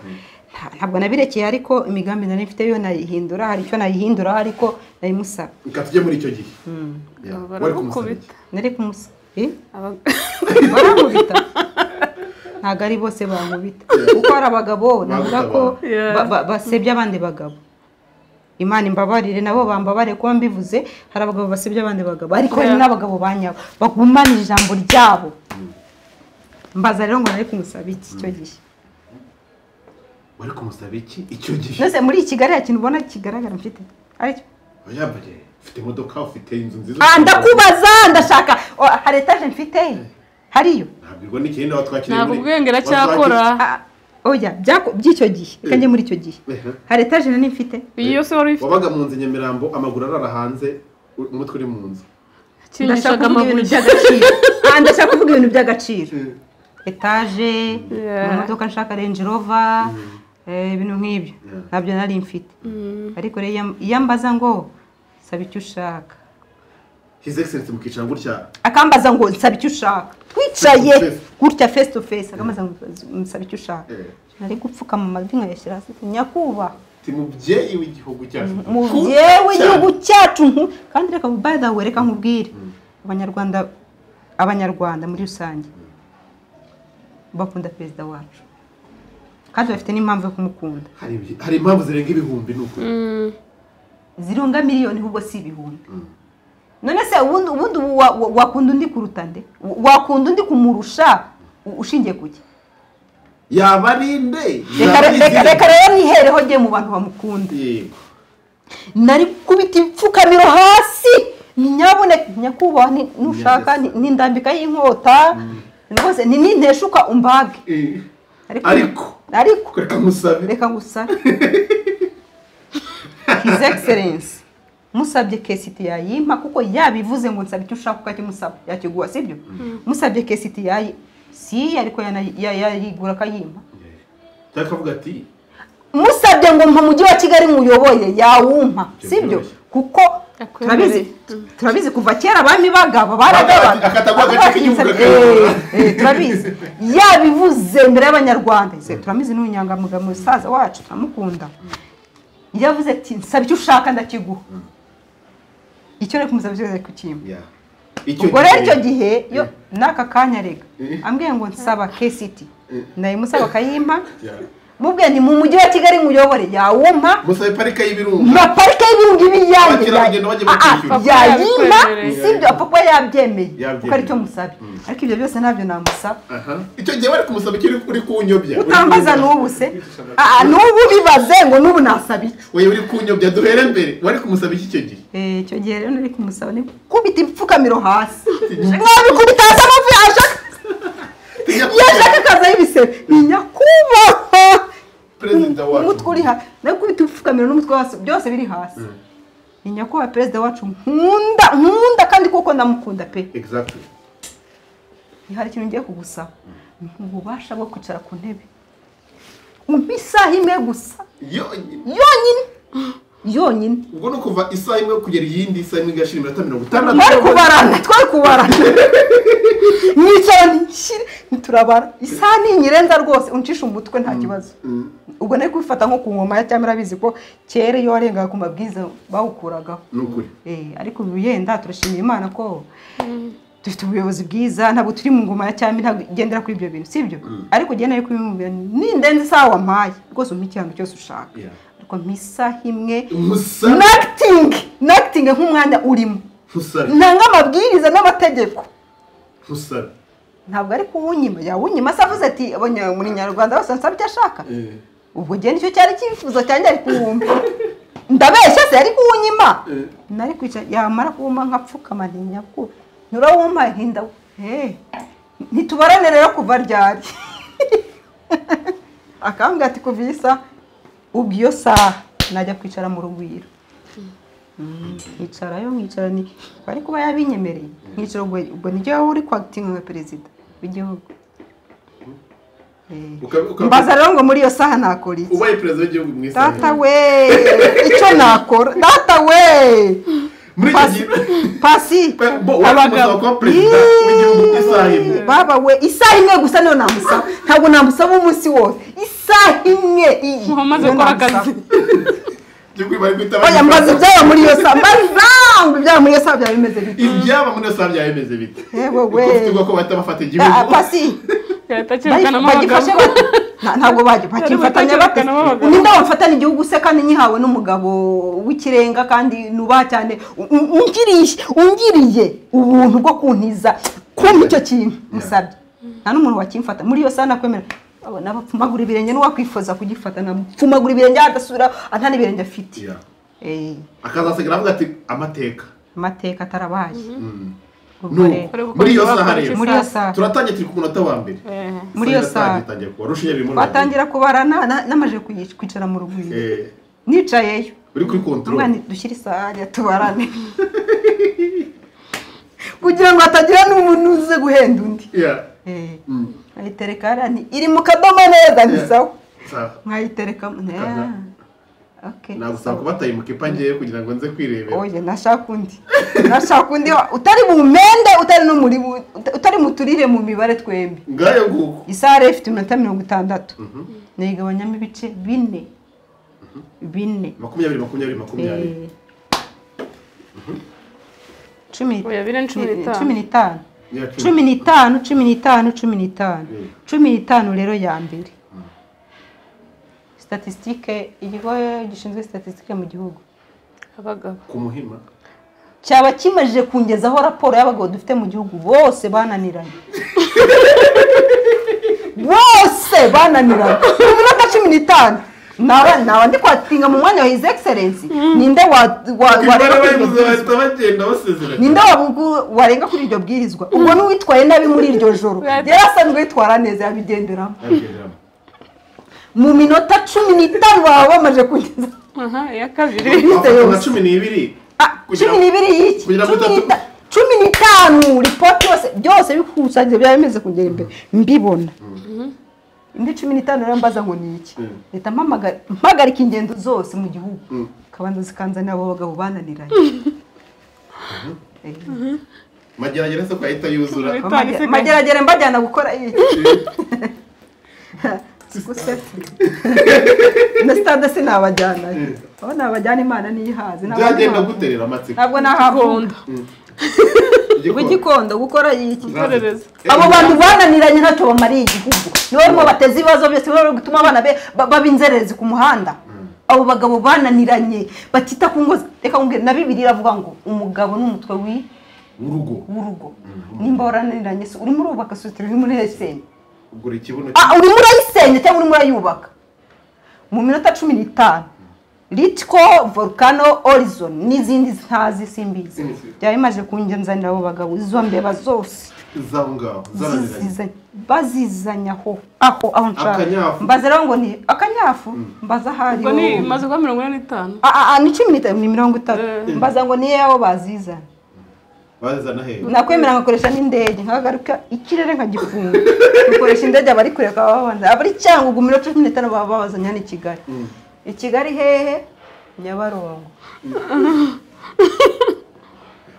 ntabwo nabirekeye, ariko imigambi nari mfite yo nayihindura, hari icyo nayihindura ariko nabimusaba. Reka tujye muri icyo gihe. Barakubita. Nari kumusaba. Barakubita. Ntabwo ari bose bankubita. Kuko hari abagabo navuga ko basebya abandi bagabo. Imana imbabarire nabo bambabare kuba mbivuze, hari abagabo basebya abandi bagabo, ariko hari n'abagabo banyabo bagumana ijambo ryabo. Mbaza rero ngo nari kumusaba iki icyo gihe? Wari kumusaba iki icyo gihe? Nose muri Kigali ikintu ubona kigaragara mfite aricyo? Oyambare, ufite imodoka, ufite inzu nziza. Ndakubaza, ndashaka hari etage mfite hariyo. Ntabwirwa n'ikintu watwakiriye muri. Ntabwo ubwenge aracyakora. Oya, by'icyo gihe, reka njye muri icyo gihe. Hari etage nani mfite? Iyo se wari ufite? Wabaga mu nzu Nyamirambo, amaguru arara hanze, umutwe uri mu nzu. Ndashaka kuvuga ibintu by'agaciro. Ndashaka kuvuga ibintu by'agaciro. Etage, imodoka nshaka Range Rover, ibintu nk'ibyo. Ntabyo nari mfite. Ariko rero iyo mbaza ngo saba icyo ushaka. His Excellency mukicara gutya akambaza ngo nsaba icyo ushaka, twicaye gutya face to face, akambaza ngo nsaba icyo ushaka, nari gupfukama amavi nkayashyira hasi, nyakubahwa mubyeyi w'igihugu cyacu, mubyeyi w'igihugu cyacu. Kandi reka by the way, reka nkubwire, abanyarwanda muri rusange bakunda perezida wacu kandi bafite n'impamvu yo kumukunda. Hari impamvu zirenga ibihumbi nuko zirenga miliyoni, ahubwo si ibihumbi. None se ubundi wakunda undi kuruta nde? Wakunda undi kumurusha ushingiye kuki? Yabarinde. Reka rero nihereho ngiye mu bantu bamukunda. Nari kubita ipfukamiro hasi, nyabone nyakubahwa nushaka nindambika y'inkota rwose ninteshuka umbage. Ariko reka ngusabe, reka ngusabe. His Excellency musabye KCT yayimpa, kuko yabivuze ngo nsaba icyo ushaka ukakimusaba yakiguha, sibyo? Musabye KCT yayi si ariko yayigura akayimpa. Cyakavuga ati musabye ngo mpa mujyi wa Kigali muyoboye yawumpa, sibyo? Kuko turabizi kuva kera abami bagaba baragaba turabizi yabivuze mbere y'abanyarwanda. Turamizi n'unyangamugayo musaza wacu turamukunda. Yavuze ati nsaba icyo ushaka ndakiguha, icyo reka kumusaba cyose kukimpa. Ubwo rero icyo gihe yo n'aka kanya rega ambwiye ngo nsaba KCT ndayimusaba akayimpa, mubwiye ni mu mujyi wa Kigali muyobore yawumpa, musabe parike y'ibirunga, ma parike y'ibirunga ibiyange yayimpa, sibyo? Apfa kuba yabyemeye kuko aricyo musabye, ariko ibyo byose ntabyo namusaba. Icyo gihe bari kumusaba icyo uri kunyobya utambaza n'ubu se n'ubu bibaze ngo n'ubu nasaba iki? Oya uri kunyobya, duhere mbere wari kumusaba iki icyo gihe? Icyo gihe rero nari kumusaba ni kubita ipfukamiro hasi, nkabikubita hasi amavi ashaka yashaka akazaho ibisebe, ni nyakubahwa perezida wacu, umutwe uri hasi, nakubita ipfukamiro n'umutwe hasi byose biri hasi. Ni nyakubahwa perezida wacu nkunda kandi kuko ndamukunda pe. Exactly. Hari ikintu ngiye kugusaba, ububasha bwo kwicara ku ntebe umpa isaha imwe gusa yonyine yonyine. Ubwo no kuva isaha imwe kugera iyindi isaha imwe igashira iminota 60. Twari kubarana nicara nishyire turabara isaha ninyirenza rwose uncisha umutwe nta kibazo. Ubwo nari kubifata nko ku ngoma ya cyami, urabizi ko kera iyo warengaga ku mabwiriza bawukuragaho. Ariko ubu yenda turashimira Imana ko dufite ubuyobozi bwiza, ntabwo turi mu ngoma ya cyami, ntabwo igendera kuri ibyo bintu, sibyo? Ariko ugenda nari kubimubwira nindenze isaha wampaye rwose umpa ikintu cyose ushaka, ariko mpa isaha imwe nakitingi nk'umwanya urimo ntanga amabwiriza n'amategeko. Ntabwo ari kuwunyima, yawunyima se avuze ati muri Nyarwanda bose nsaba icyo ashaka. Ubwo njye nicyo cyari icyifuzo cyanjye, ari kuwumva ndabeshya se, ari kuwunyima nari kwicara yamara kuwuma nkapfukama ntinyakubahwa nturawumpa ntinda ntitubarane rero kuva ryari. Akambwira ati kuva iyi saha, ubwo iyo saha najya kwicara mu rugwiro, nkicarayo nkicara ni bari kuba yabinyemereye nkicara, ubwo nijyo wowe uri kwakitinga nka perezida w'igihugu. Mbaza rero ngo muri iyo saha nakora iki? Ubaye perezida w'igihugu mu isaha data we icyo nakora data we pasi abagabo perezida w'igihugu isaha imwe baba we isaha imwe gusa niyo namusaba, ntabwo namusaba umunsi wose, isaha imwe iyi muhamaze gukora akazi. Oya mbaza ibyaba muri iyo saha, mbaza ibyaba muri iyo saha byaba bimeze bite? Ibyaba muri iyo saha byaba bimeze bite? Yewe we kuko ko bahita bafata igihugu pasi ntabwo bakifatanya bate? Ninde wamfatana igihugu se kandi nyihawe n'umugabo w'ikirenga kandi nubaha cyane, ungiriye ubuntu bwo kuntiza kumpa icyo kintu musabye, nta n'umuntu wakimfata muri iyo saha nakwemera. Nabapfumagura ibirenge n'uwakwifuza kugifata namupfumagura ibirenge adasubira nta n'ibirenge afite. Akazasigara avuga ati amateka amateka atarabaye. Muri iyo saha rero turatangiye, turi ku munota wa mbere muri iyo saha batangira kubarana, namaje kwicara mu rugwiro nicayeyo uri kuri control, dushyire isaha tubarane kugira ngo hatagira n'umuntu uze guhenda undi. Nkayitereka hariya iri mu kadomo neza ni sawa, nkayitereka Okay. Nagusaba kubataye mu kipa ngiye kugira ngo nze kwirebera. Oye, nashaka undi. Nashaka undi utari bumende, utari no muri utari muturire mu mibare twembi. Ngayo nguko. Isaha ifite iminota 60. Nayigabanyamo ibice bine. Bine. 20 20 20. 10. Oya, bine 15. 15. 15 15 15. 15 rero ya mbere. Statistique, ikigo gishinzwe statistique mu gihugu. Abagabo ku Muhima cyaba kimajije kungezaho raporo y'abagabo dufite mu gihugu bose bananiranye. Bose bananiranye. Mu minota 15 naba ndi kwatinga mu mwanya wa His Excellency. Ninde ninde warenga kuri iryo bwirizwa? Ubwo n'uwitwaye nabi muri iryo joro yarasanzwe yitwara neza yabigenderamo. Mu minota 15 baba bamaze kugeza. Aha, ya kabiri. 12. 12 y'iki? 15 report yose byose bikusanyije byaba bimeze kugera imbere mbibona. Indi 15 rero mbaza ngo ni iki? Leta mpagarika ingendo zose mu gihugu. Kabanza zikanzanira abo bagabo bananiranye. Mageragere se kwahita yuzura. Mageragere mbajyana gukora iki? Na stade sinabajyana. Aho nabajyana Imana niyihaze. Byagenda guterera amatsiko. Ntabwo nahakonda. Gikondo gukora iki? Abo bantu bananiranye ntacyo bamariye igihugu. Nibo barimo bateza ibibazo byose, bari gutuma abana babinzererezi ku muhanda. Abo bagabo bananiranye batita ku ngo. Reka ngumbwire, na Bibiliya iravuga ngo umugabo n'umutwe w'urugo. Nimba warananiranye se urimo urubaka sosiyete, urimo urayisenya. Urimo urayisenya cyangwa urimo urayubaka? Mu minota 15 Litco, Volcano, Horizon n'izindi ntazi simbizi byaba bimaze kungenzanira abo bagabo izo mbeba zose bazizanya aho nshaka. Mbaza rero ngo ni akanyafu, mbaza ahari ubwo ni maze kuba 45. Ni 15 ni 30. Mbaza ngo ni yabo bazizana. Bazizana he? Nakwemera ngakoresha n'indege nkagaruka ikirere nkagifunga. Gukoresha indege abari kureka babanza abari cyangwa ubwo 15 baba babazanya ni Kigali. I Kigali hehe? Nyabarongo.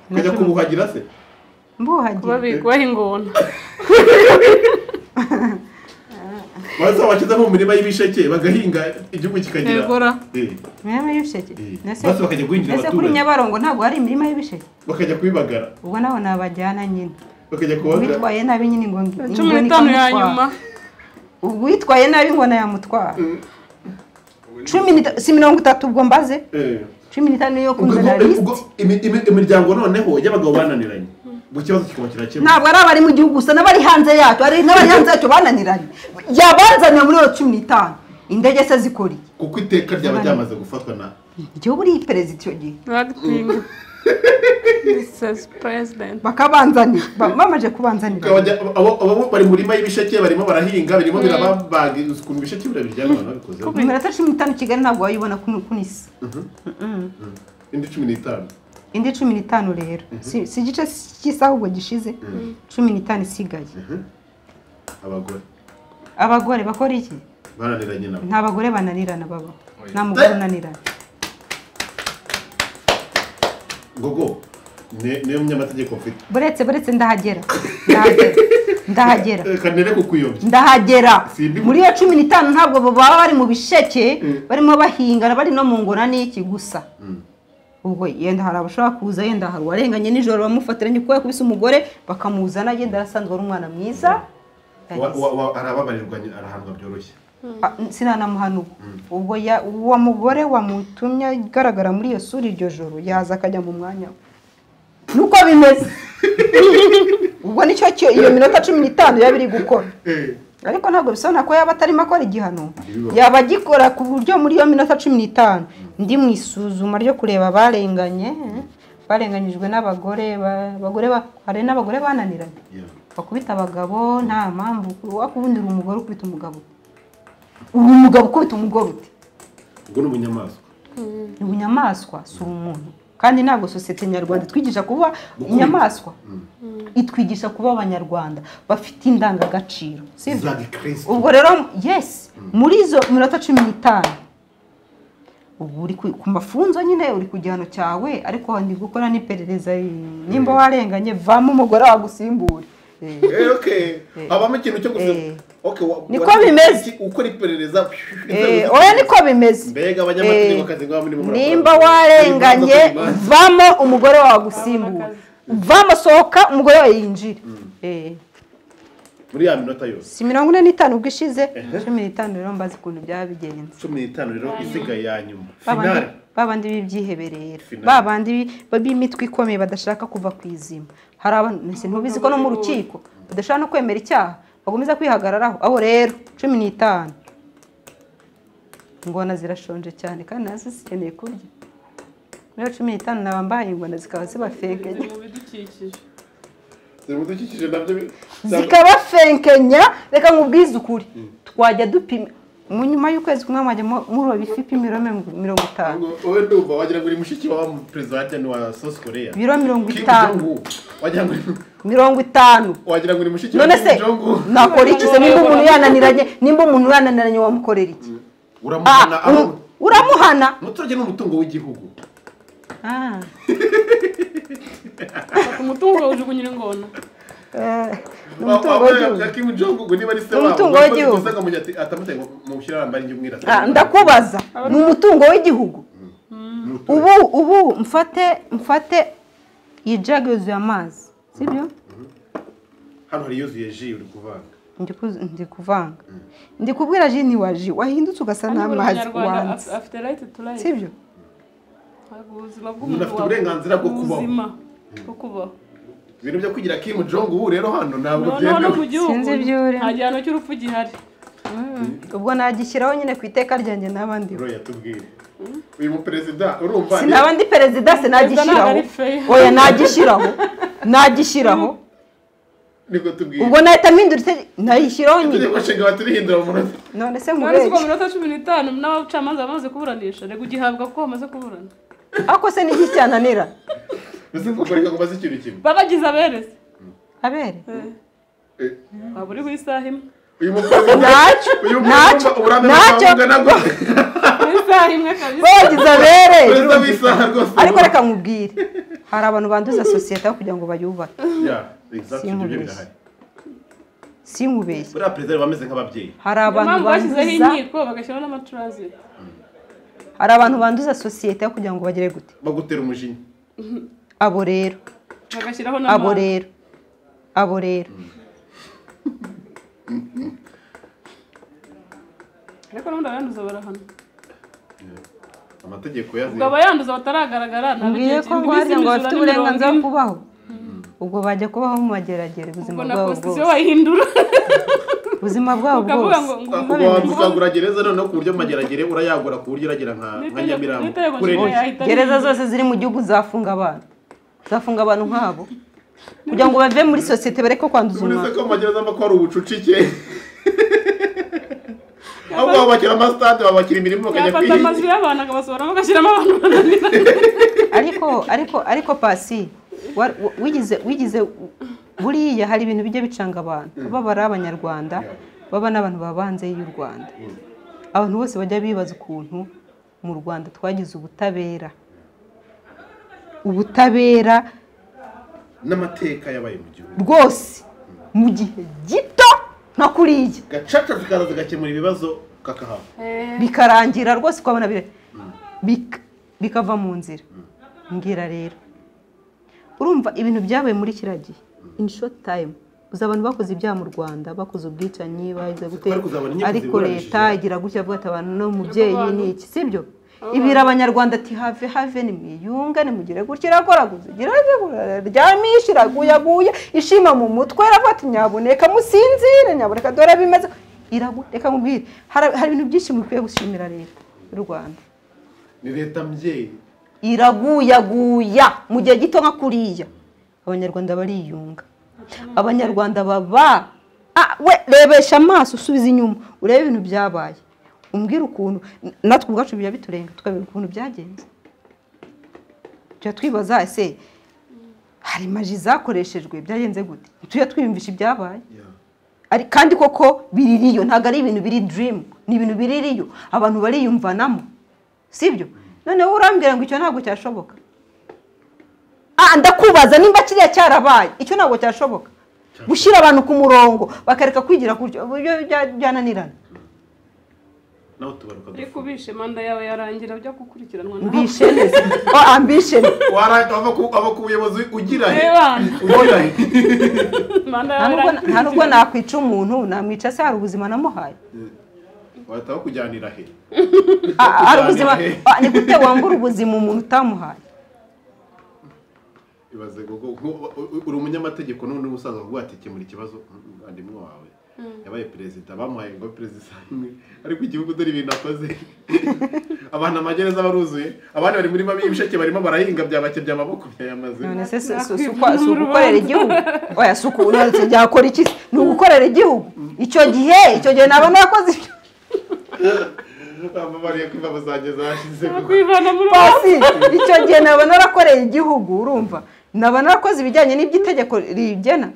Kujya kumuhagira se? Mbuhagira. Kubaha ingona. Baza bakiza mu mirima y'ibisheke bagahinga igihugu kikagira. Yegora. Mirima y'ibisheke. Basi bakajya guhingira abaturage. Ese kuri Nyabarongo ntabwo hari imirima y'ibisheke? Bakajya kubibagara. Ubwo naho nabajyana nyine. Bakajya kubagara. Witwaye nabi nyine ngo 15 ya nyuma. Ubwo witwaye nabi ngo nayamutwara. 10 si 30 ubwo mbaze. 15 yo kunzana list. Imiryango noneho y'abagabo bananiranye. Ikibazo kikaba kirakemura. Ntabwo ari abari mu gihugu gusa n'abari hanze yacyo, ari n'abari hanze yacyo bananiranye. Yabanzaniye muri 15. Indege se zikora iki? Kuko iteka ryaba ryamaze gufatwa na igihugu uri perezida icyo gihe. Acting. Mrs. President. Bakabanzanira, bamaje kubanzanira. Abo bari murima y'ibisheke barimo barahinga, birimo birababaga ukuntu ibisheke birabiryana abantu babikoze. Mu minota 15 Kigali ntabwo wayibona kunisi. Indi 15. Indi 15 rero. Si igice cy'isaha ubwo gishize. 15 isigaye. Abagore. Abagore bakora iki? Bananiranye nabo. Nta bagore bananirana baba. Nta mugore unanirana. Gogo ne umunyamategeko mfite. Buretse ndahagera. Ndahagera. Kanere kukuyobya. Ndahagera. Muri iyo 15 ntabwo baba bari mu bisheke, barimo bahinga, bari no mu ngona n'iki gusa. Ubwo yenda hari abashaka kuza, yenda hari warenganye nijoro bamufatiranye kuko yakubise umugore bakamuzana, yenda arasanzwe ari umwana mwiza. Arababarirwa, arahanwa byoroshye. Sinanamuhana ubwo uwo mugore wamutumye agaragara muri iyo sura iryo joro yaza akajya mu mwanya we. Nuko bimeze. Ubwo nicyo iyo minota 15 yaba iri gukora. Ariko ntabwo bisobanura ko yaba atarimo akora igihano. Yaba agikora ku buryo muri iyo minota 15 ndi mu isuzuma ryo kureba abarenganye, barenganyijwe n'abagore, abagore hari n'abagore bananiranye. Bakubita abagabo nta mpamvu, wakubundira umugore ukubita umugabo. Uri umugabo ukubita umugore ute? Ubwo ni ubunyamaswa. Ni ubunyamaswa, si umuntu. Kandi ntabwo sosiyete nyarwanda itwigisha kuba inyamaswa. Itwigisha kuba abanyarwanda bafite indangagaciro. Ubwo rero yes, muri izo minota 15 Ubu uri ku mafunzo nyine, uri ku gihano cyawe, ariko ndi gukora n'iperereza. Nimba warenganye vamo umugore wagusimbure. Okay, habamo ikintu cyo gusa. Okay, niko bimeze. Ukora iperereza. Oya niko bimeze. Mbega abanyamategeko kazi ngo muri murakora. Nimba warenganye vamo umugore wagusimbure. Vamo sohoka umugore wawe yinjire. Muri ya minota yose. Si 45 ubwo ishize, 15 rero mbazi ukuntu byabigenze. 15 rero isigaye ya nyuma. Finale. Babandi bibyiheberera. Babandi b'imitwe ikomeye badashaka kuva ku izima. Hari abantu ntubizi ko no mu rukiko badashaka no kwemera icyaha, bagomeza kwihagararaho. Aho rero 15. Ingona zirashonje cyane kandi nazo zikeneye kurya. Muri 15 nabambaye ingona zikaba zibafekenya. Zibidukikije nabyo zikabafenkenya. Reka nkubwize ukuri, twajya dupima mu nyuma y'ukwezi kumwe mwajya muroba ifi ipima ibiro 50. Wowe ndumva wagira ngo uri mushiki wa president wa South Korea. Ibiro 50. Wagira ngo 50. Wagira ngo uri mushiki wa Kim Jong Un. Nakora iki se nimba umuntu yananiranye, nimba umuntu yananiranye wamukorera iki? Uramuhana. Uramuhana. Umuturage n'umutungo w'igihugu. Umutungo ujugunyira ingona. Umutungo w'igihugu. Ndakubaza, ni umutungo w'igihugu. Ubu mfate iyi jug yuzuye amazi, sibyo? Hano hari yuzuye ji uri kuvanga. Ndi kuvanga. Ndi kubwira ji ni wa ji wahindutse ugasa n'amazi wanze. Afite right to life. Sibyo? Umuntu afite uburenganzira bwo kubaho. Ibintu byo kwigira Kim Jong Un rero hano ntabwo byemewe. Sinzi byure. Nta gihano cy'urupfu gihari. Ubwo nagishyiraho nyine ku iteka ryanjye n'abandi. Ro yatubwire. Uyu mu president urumva. Sinabandi president sinagishyiraho. Oya nagishyiraho. Nagishyiraho. Niko tubwire. Ubwo nahita mpindura nayishyiraho nyine. Itegeko nshinga baturihindura mu munota. None se nkubeshye. None se minota 15 n'abacamanza bamaze kuburanisha, rego ugihabwa ko bamaze kuburana. Ako se niki cyananira? Mbese kukoreka ngo baze ikintu kimwe. Babagize abere. Abere? Waba uri ku isaha imwe. Uyu mukozi ntacyo isaha imwe kabisa. Babagize abere. Perezida w'isaha rwose. Ariko reka nkubwire. Hari abantu banduza sosiyete aho kugira ngo bayubake. Yeah, exactly ibyo birahari. Sinkubeshye. Buriya perezida bameze nk'ababyeyi. Hari abantu bashyizeho inkiko bagashyiraho n'amatransit. Hari abantu banduza sosiyete aho kugira ngo bagere gute? Bagutera umujinya. Abo rero. Bagashyiraho n'amande. Abo rero. Abo rero. Ariko n'ubundi abayanduza barahana. Amategeko yazi. Ubwo abayanduza bataragaragara nabwiye ko ngo bafite uburenganzira bwo kubaho. Ubwo bajya kubaho mu mageragere ubuzima bwabo bwose. Bayihindura. Ubuzima bwabo bwose. Ubwo gereza noneho ku buryo mageragere urayagura ku buryo iragira nka Nyamirambo. Gereza zose ziri mu gihugu zafunga abantu. Zafunga abantu nk'abo. Kugira ngo bave muri societe bareke kwanduza umwana. Uretse ko magereza mba ko ari ubucucike. Ahubwo babakira amasitade babakira imirimo bakajya kwiga. Yafata amazu y'abantu akabasohoramo agashyiramo abantu bananiranye. Ariko pasi wigize buriya hari ibintu bijya bicanga abantu baba ari abanyarwanda baba n'abantu babanze y'u Rwanda. Abantu bose bajya bibaza ukuntu mu Rwanda twagize ubutabera. Ubutabera n'amateka yabaye mu gihugu. Rwose mu gihe gito nka kuriya. Gacaca zikaza zigakemura ibibazo kakahava. Bikarangira rwose ukabona bikava mu nzira. Mbwira rero. Urumva ibintu byabaye muri kiriya gihe in short time uza abantu bakoze ibyaha mu Rwanda bakoze ubwicanyi bahize gutera ariko leta igira gutya avuga ati abantu no mubyeyi ni iki sibyo ibira abanyarwanda ati have have ni mwiyunga ni mugire gutya irakoraguza igira ryamisha iraguyaguya ishima mu mutwe iravuga ati nyabuneka musinzire nyabuneka dore bimeze reka mubwire hari ibintu byinshi mukwiye gushimira leta y'u Rwanda ni leta mbyeyi iraguyaguya mu gihe gito nka kuriya abanyarwanda bariyunga abanyarwanda baba we rebesha amaso usubiza inyuma urebe ibintu byabaye umbwira ukuntu natwe ubwacu bijya biturenga tukabira ukuntu byagenze tujya twibaza ese hari maji zakoreshejwe byagenze gute tujya twiyumvisha ibyabaye kandi koko biririyo ntabwo ari ibintu biri dream ni ibintu biririyo abantu bariyumvanamo Sibyo? Noneho urambwira ngo icyo ntabwo cyashoboka. Ndakubaza nimba kiriya cyarabaye, icyo ntabwo cyashoboka. Gushyira abantu ku murongo bakareka kwigira kutyo byananirana. Ariko ubishe manda yawe yarangira byo gukurikiranwa nawe. Mbishe neza. Ambition. Warata ava ku buyobozi ugira he? Ugira he? Nta nubwo nakwica umuntu, namwica se hari ubuzima namuhaye. Wahita bakujyanira he? Hari ubuzima, ni gute wambura ubuzima umuntu utamuhaye? Ibaze gogo uri umunyamategeko none ubusanzwe avuga ati kemura ikibazo umuvandimwe wawe yabaye perezida, bamuhaye ngo perezida imwe, ariko igihugu dore ibintu akoze. Abantu amagereza baruzuye, abandi bari muri mabi ibisheke barimo barahinga byabakebye amaboko byayamaze. None se si ugukorera igihugu? Oya suku none byakora iki? Ni ugukorera igihugu. Icyo gihe naba nakoze ibyo. Ababariye kwiva bazageza hashize pasi. Icyo gihe naba narakoreye igihugu, urumva? Naba narakoze ibijyanye n'iby'itegeko rigena.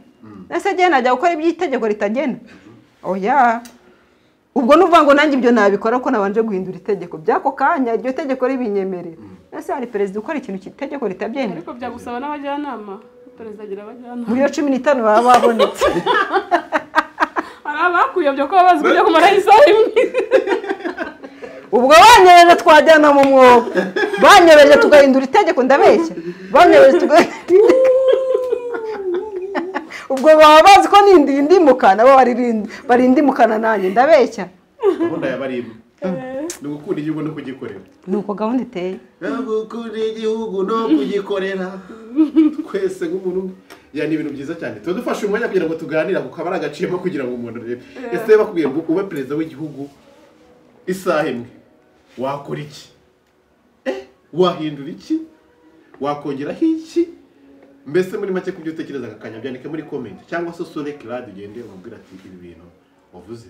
Nase gihe najya gukora iby'itegeko ritagena. Oya. Ubwo nuvuga ngo nanjye ibyo nabikora ko nabanje guhindura itegeko byako kanya iryo tegeko ribinyemerera. Nase hari perezida ukora ikintu cy'itegeko ritabyemera. Ariko byagusaba n'abajyanama. Perezida agira abajyanama. Muri 15 baba babonetse. Hari abakuyobye ko bazi kujya kumara isaha imwe. Ubwo banyereje twajyana mu mwobo. Banyereje tugahindura itegeko, ndabeshya. Banyereje tugahindura. Ubwo baba bazi ko nindi ndimukana, bo barindimukana nanjye, ndabeshya. Gahunda ya barimo ni ugukunda igihugu no kugikorera. Nuko gahunda iteye. Gukunda igihugu no kugikorera twese nk'umuntu, yani ibintu byiza cyane. Tuba dufashe umwanya kugira ngo tuganire ku kabara agaciyemo kugira ngo umuntu arebe. Ese bakubwiye ngo ube perezida w'igihugu isaha imwe, wakora iki? Wahindura iki? Wakongeraho iki? Mbese muri make kubyo utekereza akanya byandike muri comment cyangwa se usure Kiradi ugende umubwira ati ibi bintu wavuze.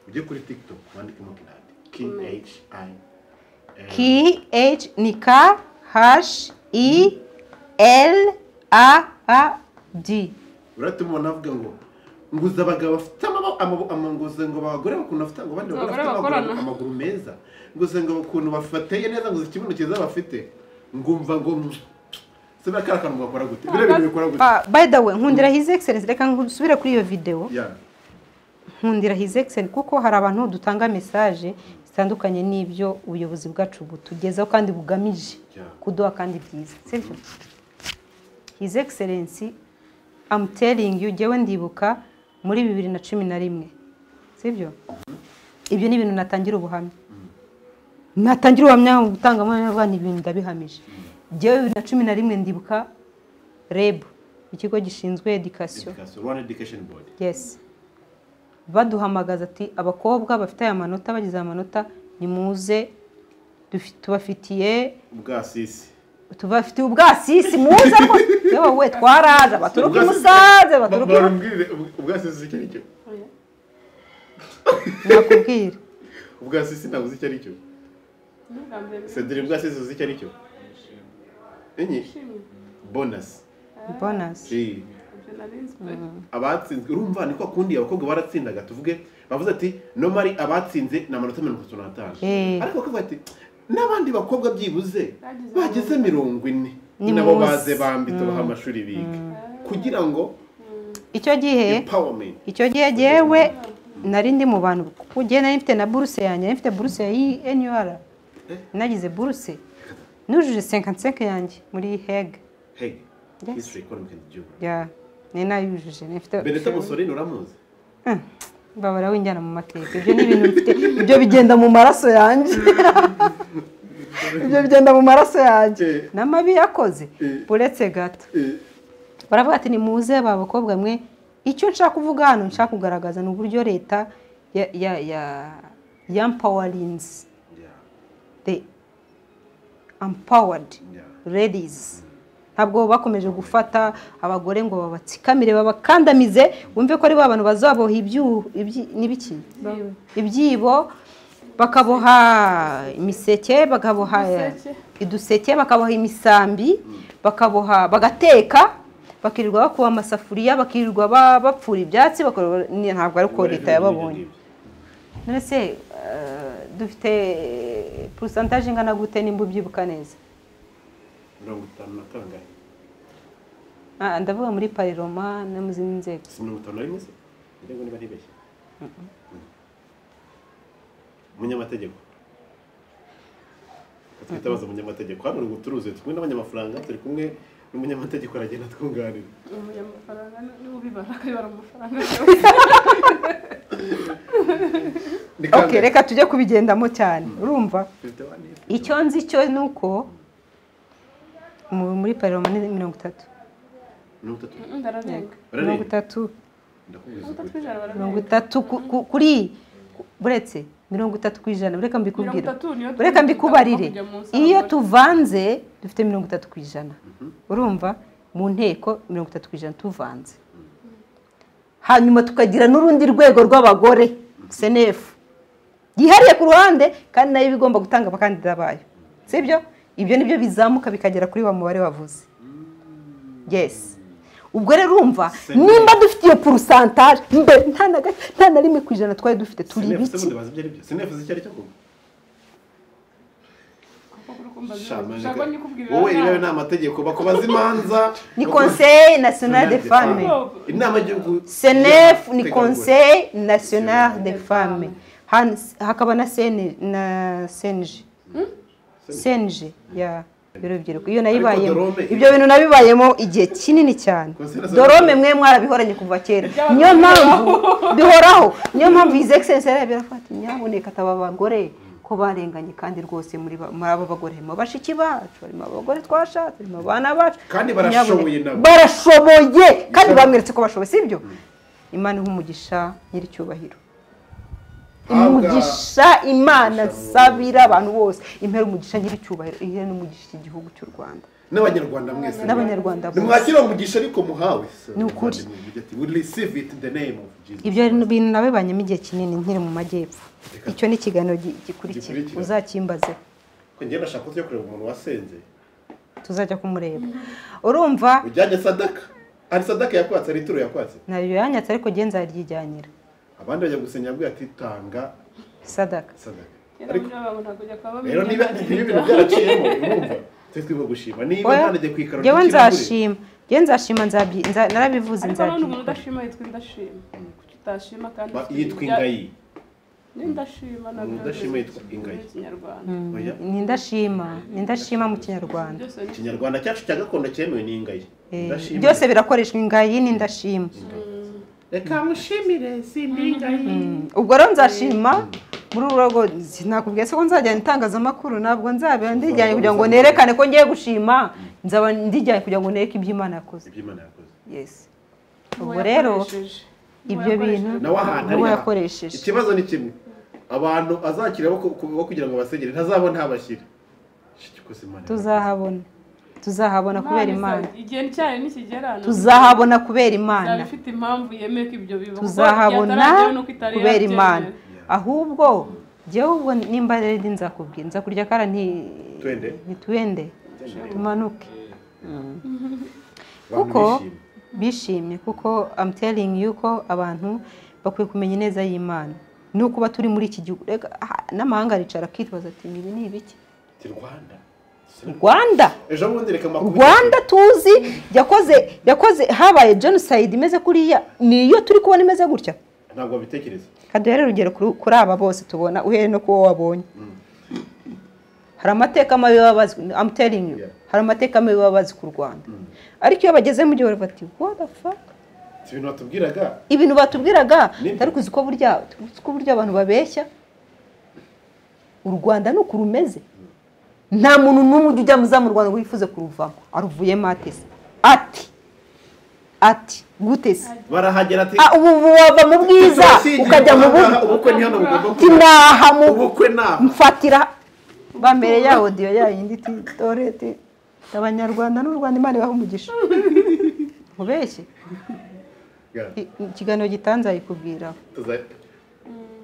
Ujye kuri TikTok wandikemo Kiradi K H I K H ni K H I L A A D. Uratuma avuga ngo nguza abagabo bafite amaboko, ngo abagore bakuntu bafite ngo abandi bagore bafite amaguru meza, nguza ngo ukuntu bafateye neza, nguza ikibuno cyiza bafite, ngumva ngo By the way, nkundira His Excellency, reka nsubire kuri iyo video. Nkundira His Excellency kuko hari abantu dutanga message zitandukanye n'ibyo ubuyobozi bwacu butugezaho kandi bugamije kuduha kandi byiza. Sibyo? His Excellency, I'm telling you, jewe ndibuka muri 2011. Sibyo? Ibyo ni ibintu natangira ubuhamya. Natangira ubuhamya gutanga amahanga ni ibintu ndabihamije. Jewe 2011 ndibuka REB, ikigo gishinzwe education. Rwanda Education Board. Yes. Baduhamagaza ati abakobwa bafite aya manota, bagize amanota, nimuze tubafitiye ubwasisi. Tubafitiye ubwasisi muze ko yewe we twaraza baturuka imusaze baturuka. Ubwasisi icyo ari cyo. Nakubwira. Ubwasisi ntabwo uzi icyo ari cyo. Cedric ubwasisi uzi icyo ari cyo. Enye bonus. Bonus. Abatsinzwe urumva niko akundi abakobwa baratsindaga, tuvuge bavuze ati normally abatsinze na amanota 35, ariko bakavuga ati n'abandi bakobwa byibuze bageze 40 nabo baze bambi tubaha amashuri biga kugira ngo icyo gihe jewe nari ndi mu bantu kuko nari mfite na buruse yanjye, nari mfite buruse ya NUR, nagize buruse nujuje 55 yanjye muri Hague. Hague. History, economic and geography. Yeah. Nina yujuje nifite. Benito Mussolini uramuzi? Babara winjyana mu mateka. Ibyo ni ibintu mfite, ibyo bigenda mu maraso yanjye. Ibyo bigenda mu maraso yanjye. Namabi yakoze. Uretse gato. Baravuga ati ni muze babakobwa mwe, icyo nshaka kuvuga hano nshaka kugaragaza ni uburyo leta ya empowerings. The empowered ladies. Ntabwo bakomeje gufata abagore ngo babatsikamire babakandamize, wumve ko ari ba bantu bazaboha n'ibiki ibyibo, bakaboha imiseke, bakaboha iduseke, bakaboha imisambi, bakaboha bagateka, bakirirwa bakuba amasafuriya, bakirirwa bapfura ibyatsi, ntabwo ari ko leta yababonye. None se Dufite pourcentage ingana gute nimba ubyibuka neza? 50 na kangahe? Ndavuga muri parlement no mu zindi nzego. Si 51 se? Ndego niba ntibeshye. Umunyamategeko. Twitabaza umunyamategeko hano ngo turuze turi kumwe n'abanyamafaranga, turi kumwe n'umunyamategeko aragenda twunganira. Umunyamafaranga ni ubibara akayibara amafaranga. Okay, reka tujye kubigendamo cyane. Urumva? Icyo nzi cyo nuko muri parlement ni 30. 30. 30 kuri buretse 30%. Reka mbikubwira. Reka mbikubarire. Iyo tuvanze dufite 30%. Urumva? Mu nteko 30% tuvanze. Hanyuma tukagira n'urundi rwego rw'abagore CNF yihariye ku ruhande kandi nayo bigomba gutanga abakandida bayo. Sibyo? Ibyo nibyo bizamuka bikagera kuri wa mubare wavuze. Yes. Ubwo rero urumva nimba dufite iyo pourcentage mbe nta na rimwe kwijana twari dufite turi biki. CNF zicyo cyo kuvuga. Wowe irabe na amategeko bakobaza imanza. Ni Conseil National des Femmes. Inama y'igihugu CNF ni Conseil National des Femmes. Hakaba na na CNG. CNG ya birubyiruko. Iyo nayibayemo. Ibyo bintu nabibayemo igihe kinini cyane. Dorome mwe mwarabihoranye kuva kera. Niyo mpamvu bihoraho. Niyo mpamvu His Excellency yarabirafata nyaboneka ataba abagore ko barenganye kandi rwose muri abo bagore harimo bashiki bacu, harimo abagore twashatse, harimo abana bacu kandi barashoboye nabo. Barashoboye kandi bamweretse ko bashoboye, sibyo? Imana iha umugisha nyiricyubahiro. Umugisha Imana sabira abantu bose, impera umugisha nyiricyubahiro, ihe n'umugisha iki gihugu cy'u Rwanda. N'abanyarwanda mwese. N'abanyarwanda bose. Nimwakira umugisha ariko muhawe. Ni ukuri. We receive it in the name of Jesus. Ibyo bintu nabibanyemo igihe kinini nkiri mu majyepfo. Icyo ni ikiganiro gikurikira uzakimbaze. Ko ngiye ndashaka ko tujya kureba umuntu wasenze. Tuzajya kumureba. Urumva? Ujyanye sadaka. Ari sadaka yakwatse, ari ituro yakwatse. Nayo yanyatse ariko ngiye nzaryijyanira. Abandi bajya gusenya abwiye ati tanga sadaka. Sadaka. Ariko rero niba ibintu byaraciyemo urumva twe gushima niba ntanajye kwikara. Jewe nzashima. Jewe nzashima narabivuze nzabyi. Ariko umuntu udashima yitwa indashima. Kuki utashima kandi yitwa ingayi. Nindashima nabyo. Udashima yitwa ingayi. Ni indashima, ni indashima mu Kinyarwanda. Ikinyarwanda cyacu cya gakondo cyemewe ni ingayi. Ndashima. Byose birakoreshwa ingayi ni indashima. Reka mushimire simbi ingayi. Ubwo rero nzashima muri urugo sinakubwiye se ko nzajya itangazamakuru, ntabwo nzabera ndijyanye kugira ngo nerekane ko ngiye gushima, nzaba ndijyanye kugira ngo nereke ibyo Imana yakoze. Ibyo Imana yakoze. Yes. Ubwo rero ibyo bintu nawe yakoresheje. Ikibazo ni kimwe. Abantu azakira bo kugira ngo basegere ntazabona habashyira. Tuzahabona. Tuzahabona kubera Imana. Igihe cyayo nikigera. Tuzahabona kubera Imana. Ifite impamvu yemeye ko ibyo biba. Tuzahabona kubera Imana. Ahubwo jewe ubwo nimba rero nzakubwira nzakurya kara nti twende tumanuke. Kuko bishimye kuko I'm telling you ko abantu bakwiye kumenya ineza y'Imana. Nuko kuba turi muri iki gihugu n'amahanga aricara akitwaza ati ibi ni ibiki? Rwanda. Rwanda. Ejo bundi reka makuru. Rwanda tuzi yakoze habaye genocide imeze kuriya niyo turi kubona imeze gutya. Ntabwo bitekereza. Kaduhere urugero kuri aba bose tubona uhere no kuwo wabonye. Hari amateka mabi babazi, I'm telling you. Hari amateka mabi babazi ku Rwanda. Ariko iyo bageze mu gihe bati what the fuck? Ibintu batubwiraga. Ibintu batubwiraga ariko uzi ko burya abantu babeshya. U Rwanda nuko rumeze. Nta muntu n'umwe ujya muza mu Rwanda ngo yifuze kuruvamo. Aruvuyemo atese. Ati gutese. Barahagera ati ubu wava mu bwiza ukajya mu bubi. Ubukwe ni hano bugomba kuba. Tinaha mu ubukwe naho. Mfatira bambere ya audio ya yindi ti tore ti abanyarwanda n'u Rwanda Imana ibaha umugisha. Ubeshye. Ikiganiro gitanze ayikubwira.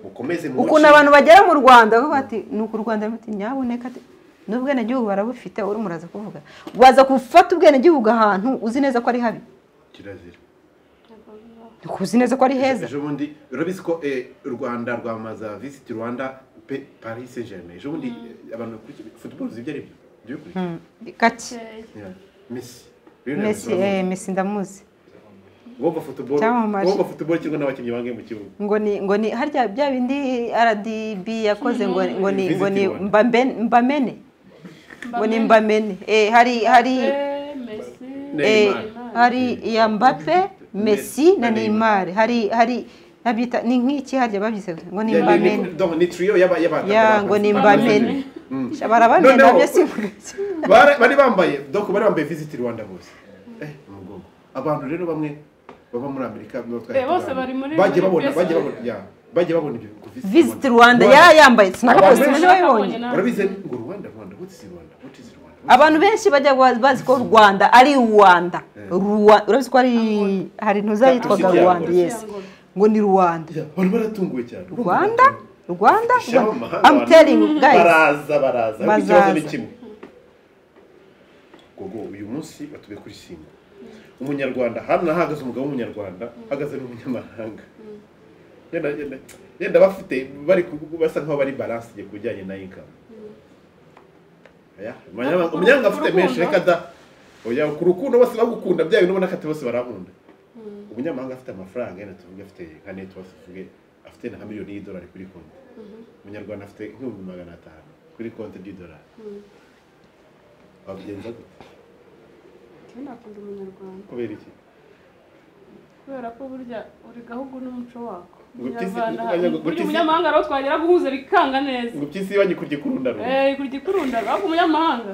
Mukomeze mu ukuntu abantu bagera mu Rwanda bavuga ati nuko u Rwanda ruti nyaboneka ati n'ubwene gihugu barabufite uri muraza kuvuga. Waza gufata ubwene gihugu ahantu uzi neza ko ari habi. Kirazira. Uzi neza ko ari heza. Ejo bundi urabizi ko u Rwanda rwamaza Visit Rwanda Paris Saint-Germain ejo bundi abantu football zibyo ari byo byo gake. Messi Messi ndamuzi. Wumva football kirwa n'abakinnyi bangahe mu kibuga? Ngo ni harya bya bindi RDB yakoze ngo ni Mbamene. Ngo ni Mbamene. Hari Messi, hari ya Mbappe, Messi na Neymar. Hari nabyita ni nk'iki harya babyise ngo ni Mbamene. Donc ni trio yaba ya ngo ni Mbamene. Barabamene nabyo simvuga. Bari bambaye donc bari bambaye Visit Rwanda bose. Umugongo. Abantu rero bamwe baba muri Amerika bose bari muri bagiye babona ibyo Visit Rwanda yambaye sinakapost nabibonye. Barabize ngo Rwanda what is Rwanda, what is Rwanda. Abantu benshi bajya bazi ko Rwanda ari Rwanda. Urabizi ko hari ntuza yitwaga Rwanda, yes. Ngo ni Rwanda. Bari baratunguwe cyane. Rwanda. I'm telling you guys. Baraza. Ikibazo ni kimwe. Gogo uyu munsi batube kuri singo. Umunyarwanda hano nahagaze umugabo w'umunyarwanda hagaze n'umunyamahanga. Yenda bafite bari basa nkaho bari balance igiye kujyanye na income. Aya umunyanga afite menshi reka da. Oya ku rukundo bose bagukunda byayo nubona kati bose barankunda. Umunyamahanga afite amafaranga yenda tuvuge afite nka network tuvuge afite na miliyoni y'idolari kuri konti. Umunyarwanda afite 500,000 kuri konti y'idolari. Wabigenza gute? Nakunda umunyarwanda. Kubera iki? Kubera ko burya uri gahugu n'umuco wako. Burya umunyamahanga rero twagera guhuza bikanga neza. Ngo byisi banyi kurya kurundaro. Kurya kurundaro ahubwo umunyamahanga.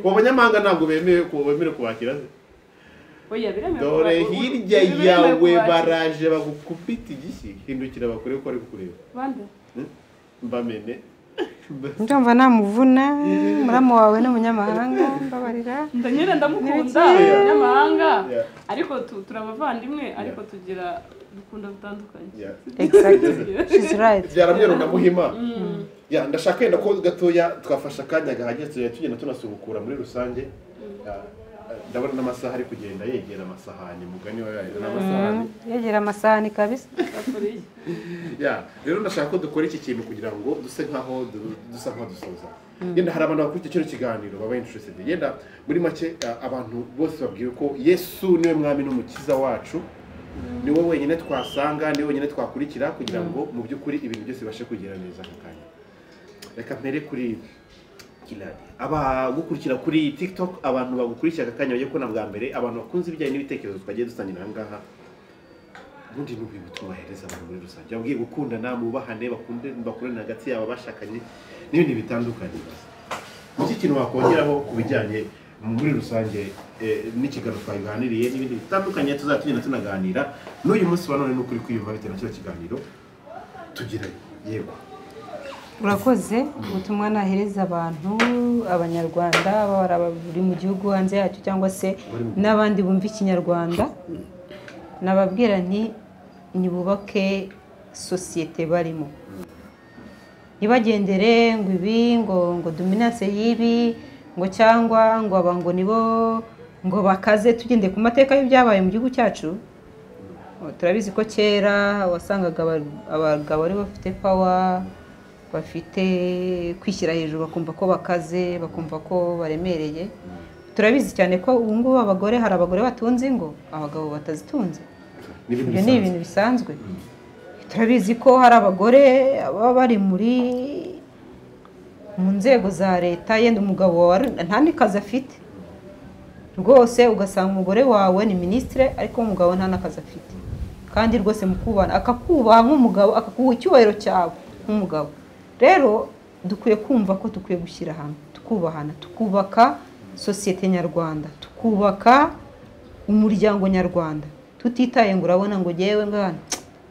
Uwo munyamahanga ntabwo bemewe kubakira se. Oya biremewe. Dore hirya yawe baraje bagukubita igishyi hindukira bakure ko ari kukureba. Bande? Mbamene. Ndumva namuvuna muramu wawe n'umunyamahanga mbabarira. Ndanyere ndamukunda umunyamahanga ariko turabavandimwe ariko tugira dukunda bitandukanye. Exactly. She's right. Byaramwero ndamuhima. Ya ndashaka yenda ko gatoya twafasha akanya gahageze tugenda tunasubukura muri rusange. Ndabona n'amasaha ari kugenda yegera amasahani mugani wa yayo n'amasahani. Yegera amasahani kabisa. Ya rero ndashaka ko dukora iki kintu kugira ngo duse nkaho dusa nkaho dusoza. Yenda hari abantu bakurikiye kino kiganiro baba interested. Yenda muri make abantu bose babwiwe ko Yesu niwe mwami n'umukiza wacu. Niwe wenyine twasanga, niwe wenyine twakurikira kugira ngo mu by'ukuri ibintu byose bibashe kugera neza aka kanya. Reka mpere kuri Kiladi. Abagukurikira kuri TikTok, abantu bagukurikira aka kanya bagiye kubona bwa mbere, abantu bakunze ibijyanye n'ibitekerezo twagiye dusangira aha ngaha. Ubundi ni ubuhe butumwa bahereza abantu muri rusange? Babwiye gukundana, mubahane, bakunde, bakorane hagati yabo bashakanye n'ibindi bitandukanye. Iki kintu wakongeraho ku bijyanye muri rusange n'ikiganiro twaganiriye n'ibindi bitandukanye tuzatugenda tunaganira n'uyu munsi wa none n'ukuri kwiyumva bitewe na kino kiganiro tugira. Yego. Urakoze. Ubutumwa nahereza abantu abanyarwanda bari mu gihugu hanze yacyo cyangwa se n'abandi bumva ikinyarwanda, nababwira nti nibubake sosiyete barimo, ntibagendere ngo ibi ngo dominance y'ibi ngo cyangwa ngo aba ngo nibo ngo bakaze. Tugendeye ku mateka y'ibyabaye mu gihugu cyacu, turabizi ko kera wasangaga abagabo ari bafite power, bafite kwishyira hejuru, bakumva ko bakaze, bakumva ko baremereye. Turabizi cyane ko ubu ngubu abagore, hari abagore batunze ingo, abagabo batazitunze. Ibyo ni ibintu bisanzwe. Turabizi ko hari abagore baba bari muri mu nzego za leta, yenda umugabo wawe nta n'ikazi afite rwose, ugasanga umugore wawe ni minisitire ariko umugabo nta n'akazi afite, kandi rwose mukubana akakubaha nk'umugabo, akakuha icyubahiro cyawe nk'umugabo. Rero dukwiye kumva ko dukwiye gushyira hamwe, tukubahana, tukubaka sosiyete nyarwanda, tukubaka umuryango nyarwanda, tutitaye ngo urabona ngo jyewe ngana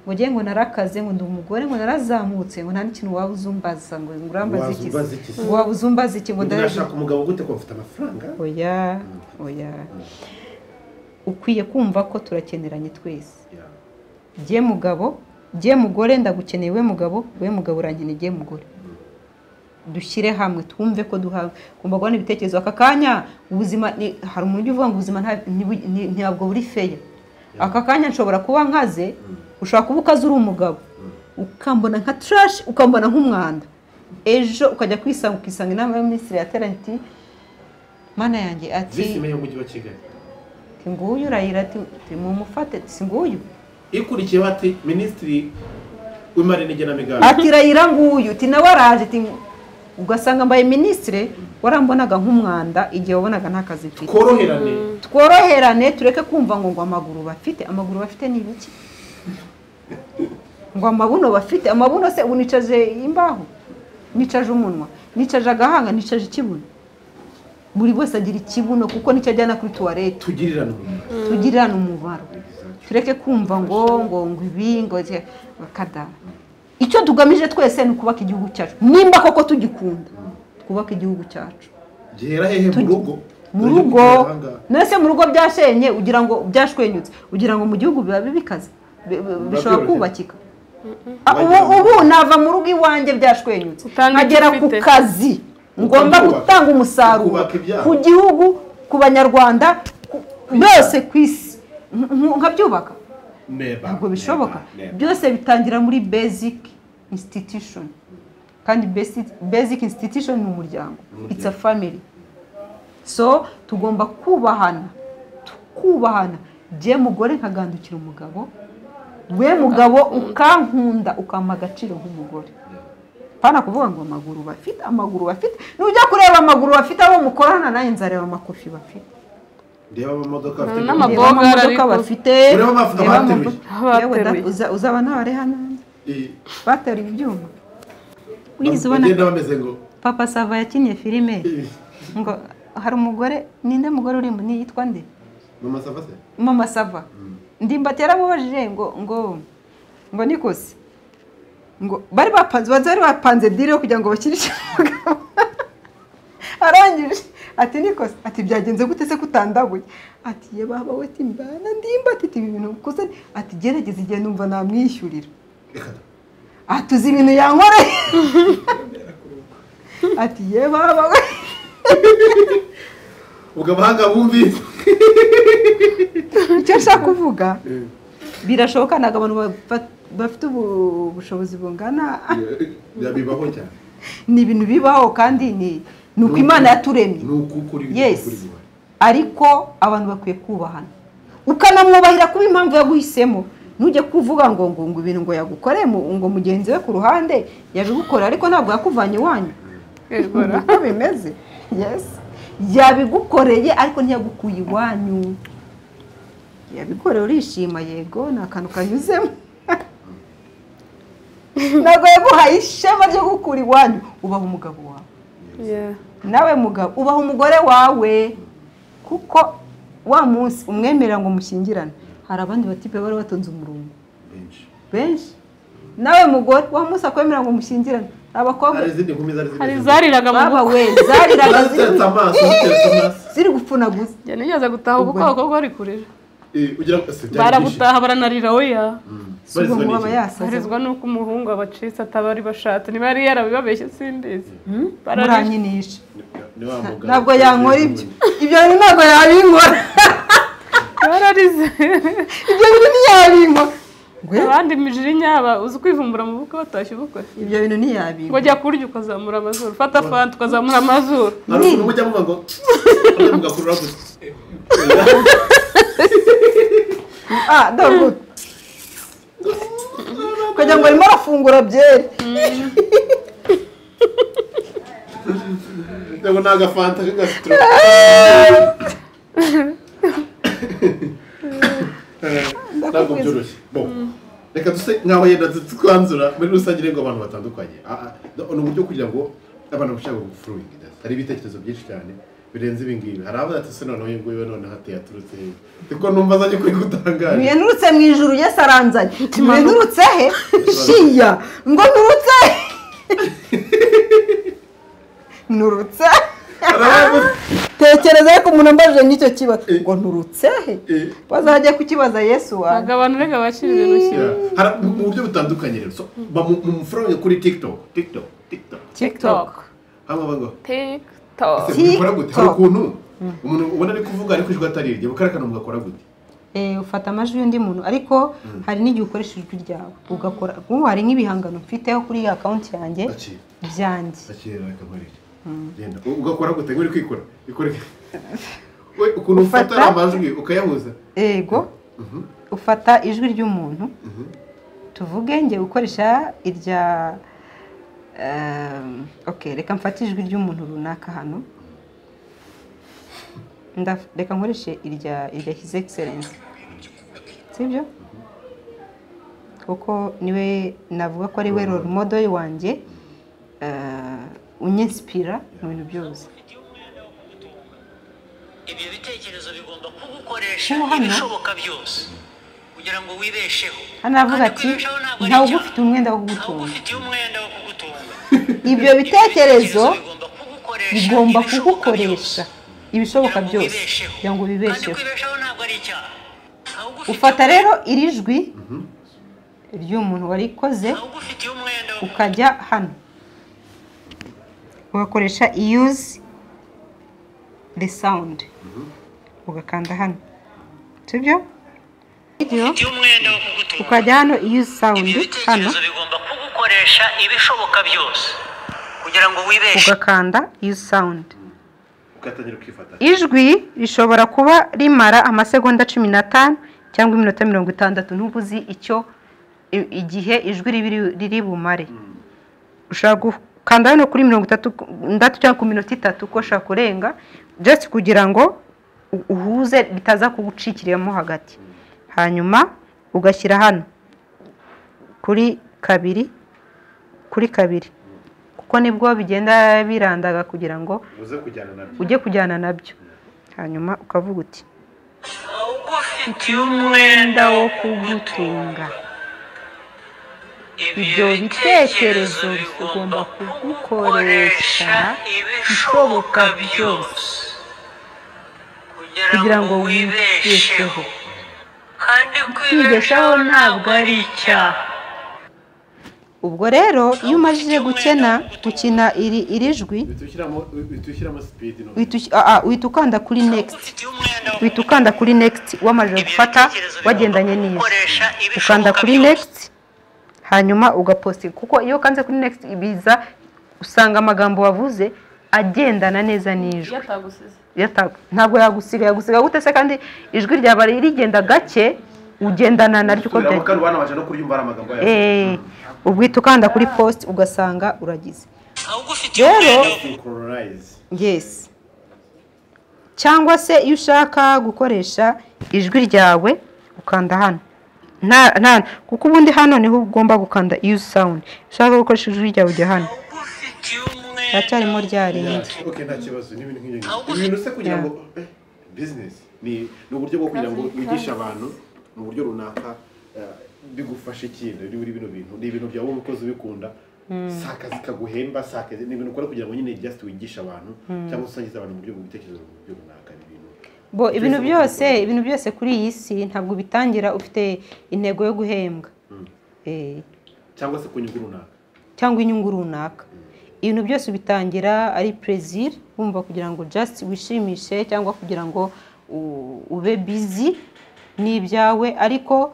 ngo jyewe ngo narakaze, ngo ndi umugore, ngo narazamutse, ngo nta n'ikintu waba uzumbaza, ngo urambaza iki, ngo waba uzumbaza iki, ngo ndashaka umugabo gute ko mfite amafaranga. Oya, oya, ukwiye kumva ko turakeneranye twese. Jye mugabo, jye mugore ndagukeneye, we mugabo, we mugabo urankeneye, jye mugore. Dushyire hamwe twumve ko duhagomba guhana ibitekerezo. Aka kanya ubuzima hari umuntu uvuga ngo ubuzima ntabwo buri feya. Aka kanya nshobora kuba nkaze, ushobora kuba ukaze uri umugabo, ukambona nka trash, ukambona nk'umwanda, Ejo ukajya kwisanga ukisanga inama y'abaminisitiri yateranye iti mana yanjye ati Visi meya w'umujyi wa Kigali ati nguyu Raila ati mumufate si nguyu. Ikurikiye bati minisitiri w'imari n'igenamigambi ati Raila nguyu ati nawe araje ati ugasanga mbaye minisitiri warambonaga nk'umwanda igihe wabonaga nta kazi mfite. Tworoherane tureke kumva ngo amaguru bafite, amaguru bafite ni ibiki, ngo amabuno bafite, amabuno se ubu nicaje imbaho, nicaje umunwa, nicaje agahanga, nicaje ikibuno. Buri wese agira ikibuno kuko nicyo ajyana kuri tuwarete. Tugirirane umubaro. Tureke kumva ngo ngo ibi ngo kada. Icyo tugamije twese ni ukubaka igihugu cyacu. Nimba koko tugikunda, twubaka igihugu cyacu. Gihera hehe mu rugo? Mu rugo. Nese mu rugo byashenye ugira ngo byashwenyutse, ugira ngo mu gihugu biba bikaze, bishobora kubakika. Ubu nava mu rugo iwanjye byashwenyutse, nkagera ku kazi ngomba gutanga umusaruro ku gihugu, ku banyarwanda bose ku isi, nkabyubaka. Ntabwo bishoboka. Byose bitangira muri basic institution, kandi basic institution ni umuryango, it's a family. So tugomba kubahana, tukubahana. Je mugore nkagandukira umugabo, we mugabo ukankunda ukampa agaciro nk'umugore. Pana kuvuga ngo amaguru bafite, amaguru bafite. Nujya kureba amaguru bafite abo mukorana naye nzareba amakofi bafite. Ndeba amamodoka bafite, n'amaboga bafite, uzaba nawe hano bateruye ibyuma. Wigeze ubona Papa Sava yakinnye filime ngo hari umugore, ninde mugore uri ni yitwa nde? Mama Sava se? Mama Sava. Ndimbati yaramubajije ngo ngo ngo nikose ngo bari bapanze deal yo kugira ngo bakirishe umugabo. Arangije ati nikose ati byagenze gute se kutandabuye, ati ye baba we timbana Ndimbati ati ibintu kuze, ati gerageza igihe numva namwishyurira, ati uzi ibintu yankoreye, ati ye baba we. Ubwo abahanga bumvise icyo nshaka kuvuga. Birashoboka ntabwo abantu bafite ubushobozi bungana, bibaho cyane, ni ibintu bibaho kandi ni uko Imana yaturemye. Yes, ariko abantu bakwiye kubahana, ukanamwubahira kuba impamvu yaguhisemo. Nujye kuvuga ngo ngo ibintu ngo yagukoreye ngo mugenzi we ku ruhande yabigukora, ariko ntabwo yakuvanye iwanyu. Uko bimeze. Yes, yabigukoreye ariko ntiyagukuye iwanyu. Yabikoreye urishima, yego ni akantu kanyuzemo. Ntabwo yaguhaye ishema ryo gukura iwanyu. Ubaha umugabo wawe, nawe mugabo ubaha umugore wawe, kuko wa munsi umwemerera ngo mushyingirane hari abandi batipe bari batonze umurongo benshi. Nawe mugore wa munsi akwemera ngo mushyingirane abakobwa hari zariraga baba we zariraga ziri gupfunaguza. Njye nigeze gutaha ubukwe abakobwa bari kurira, barabutaha baranarira. Oya, barizwa nuko umuhungu abacitse atabari bashatse, niba yari yarabibabeshye simbizi. Muranyinisha, ntabwo yankora ibyo, ibyo bintu ntabwo yabinkora. Bararize, ibyo bintu ntiyabinkora. Abandi mijirinya aba uzi kwivumbura mu bukwe batashye ubukwe, ibyo bintu ntiyabinkora. Ngo jya kurya ukazamura amazuru, fata fanta ukazamura amazuru. Hari ukuntu mujya muvuga ngo mugakurura gusa. Ah, dore kugira ngo arimo arafungura byeri. Ndabona ni agafanta k'agasitoro. Ntabwo byoroshye. Reka duse nkaho yenda twanzura muri rusange ngo abantu batandukanye. Ni uburyo kugira ngo abantu bashaka gufuruwinga. Hari ibitekerezo byinshi cyane birenze ibi ngibi. Hari abavuga ati se noneho uyu nguyu noneho ati yaturutse he? Kuko numva azanye kuri gutangaje. Nturutse mu ijuru Yesu aranzanye. Nturutse he? Shiya ngo nturutse he? Nturutse. Tekereza ko umuntu ambajije nk'icyo kibazo ngo nturutse he? Bazajya kukibaza Yesu wawe. Ntabwo abantu rega bakira ibintu kimwe. Mu buryo butandukanye rero. So mumuforoye kuri TikTok, TikTok, TikTok. TikTok. Hamwe bango. TikTok. Mukora gute? Hari ukuntu umuntu ubona ari kuvuga ariko ijwi atari irye, bukarakana mugakora gute? Ufata amajwi y'undi muntu, ariko hari n'igihe ukoresha ijwi ryawe ugakora. Nk'ubu hari nk'ibihangano mfiteho kuri account yanjye byanjye. Genda ugakora gute uri kwikora ikore we ukuntu ufata amajwi ukayahuza. Yego, ufata ijwi ry'umuntu, tuvuge nge gukoresha irya okay, reka mfate ijwi ry'umuntu runaka hano, reka nkoreshe irya His Excellence, sibyo? Kuko niwe navuga ko ari we role model wanjye, unyinspira mu bintu byose. Ibyo bitekerezo bigomba kugukoresha ibishoboka byose kugira ngo wibesheho. Hano avuga ati ntawe ugufite umwenda wo kugutunga. Ibyo bitekerezo bigomba kugukoresha ibishoboka byose kugira ngo wibesheho. Ufata rero iri jwi ry'umuntu warikoze ukajya hano ugakoresha use the sound, ugakanda hano, sibyo? Ukajya hano use sound hano, bigomba kugukoresha ibishoboka byose kugira ngo wibeshe, ugakanda use sound, ugatangira kwifata. Ijwi rishobora kuba rimara amasegonda 15 cyangwa iminota 60, ntubuzi icyo igihe ijwi riri bumare. Ushobora gukanda hano kuri 36 cyangwa ku minota 3 uko ushaka kurenga, just kugira ngo uhuze bitaza kugucikiramo hagati. Hanyuma ugashyira hano kuri 2 kuri 2, kuko nibwo bigenda birandaga kugira ngo ujye kujyana nabyo. Hanyuma ukavuga uti ufitiye umwenda wo kugutunga, ibyo bitekerezo bigomba kugukoresha ibishoboka byose kugira ngo wibesheho. Kandi kwibeshaho ntabwo ari icyaha. Ubwo rero iyo umajije gukina iri jwi, uhita ukanda kuri next, uhita ukanda kuri next wamajije gufata wagendanye n'iyo, ukanda kuri next hanyuma ugapostinga. Kuko iyo ukanze kuri next ibiza usanga amagambo wavuze agendana neza n'ijwi. Ntabwo yagusiga, yagusiga gute se kandi ijwi ryaba rigenda gake, ugendana naryo uko byagenda. Ubwita ukanda kuri post ugasanga uragize. Rero yes, cyangwa se iyo ushaka gukoresha ijwi ryawe ukanda hano, nta kuko ubundi hano niho ugomba gukanda use sound. Ushaka gukoresha ijwi ryawe ujya hano, racyarimo ryarindi. Okay, nta kibazo n'ibintu nk'ibyo. Ibintu se kugira ngo business ni uburyo bwo kugira ngo wigishe abantu mu buryo runaka bigufasha ikintu uri bino bintu ni ibintu byawe umukozi ubikunda, sakazi kaguhemba, sakazi ni ibintu ukora kugira ngo nyine just wigishe abantu cyangwa usangize abantu mu buryo bw'ibitekerezo mu buryo runaka. Ibintu bo ibintu byose kuri iyi si ntabwo bitangira ufite intego yo guhembwa cyangwa se ku nyungu runaka cyangwa inyungu runaka. Ibintu byose bitangira ari plaisir, wumva kugira ngo just wishimishe cyangwa kugira ngo ube busy n'ibyawe, ariko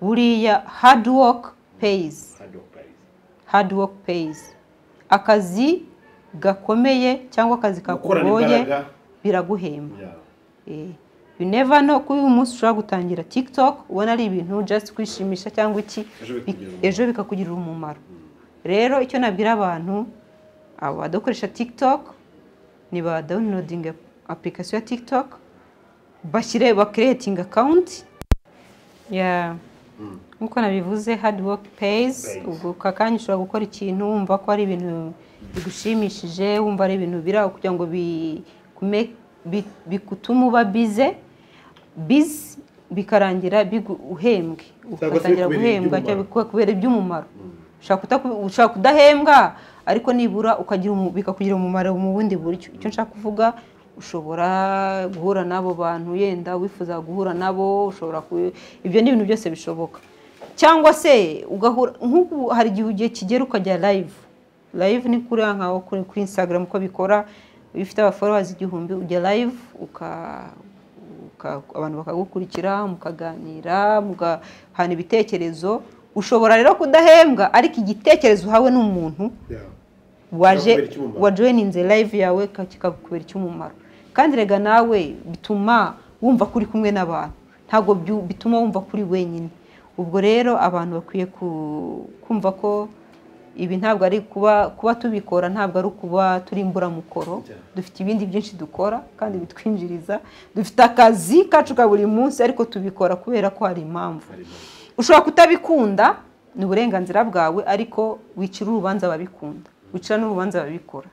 buriya hard work pays. Hard work pays. Akazi gakomeye cyangwa akazi kakugoye biraguhemba. You never know ko uyu munsi ushobora gutangira TikTok ubona ari ibintu just kwishimisha cyangwa iki, ejo bikakugirira umumaro. Rero icyo nabwira abantu abadokoresha TikTok ni ba downloading application ya TikTok, bashyire ba creating account. Nkuko nabivuze hard work pays. Ubwo kakanya ushobora gukora ikintu wumva ko ari ibintu bigushimishije, wumva ari ibintu biraho kugira ngo bikutume uba busy bikarangira uhembwe, ugatangira guhembwa cyangwa kubera iby'umumaro. Ushaka kudahembwa ariko nibura ukagira bikakugira umumaro mu bundi buryo. Icyo nshaka kuvuga, ushobora guhura n'abo bantu yenda wifuza guhura nabo, ushobora ibyo ni ibintu byose bishoboka. Cyangwa se ugahura nk'ubu hari igihe kigera ukajya live. Live ni kuri nkaho kuri Instagram uko bikora, iyo ufite aba followers 1000 ujya live abantu bakagukurikira, mukaganira, mugahana ibitekerezo. Ushobora rero kudahembwa ariko igitekerezo uhawe n'umuntu waje wajoininze live yawe kikakubera icy'umumaro. Kandi rega nawe bituma wumva kuri kumwe n'abantu, ntabwo bituma wumva kuri wenyine. Ubwo rero abantu bakwiye kumva ko ibi ntabwo ari kuba tubikora, ntabwo ari ukuba turi imburamukoro. Dufite ibindi byinshi dukora kandi bitwinjiriza, dufite akazi kacu ka buri munsi, ariko tubikora kubera ko hari impamvu. Ushobora kutabikunda, ni uburenganzira bwawe, ariko wicira urubanza ababikunda, wicira n'urubanza ababikora.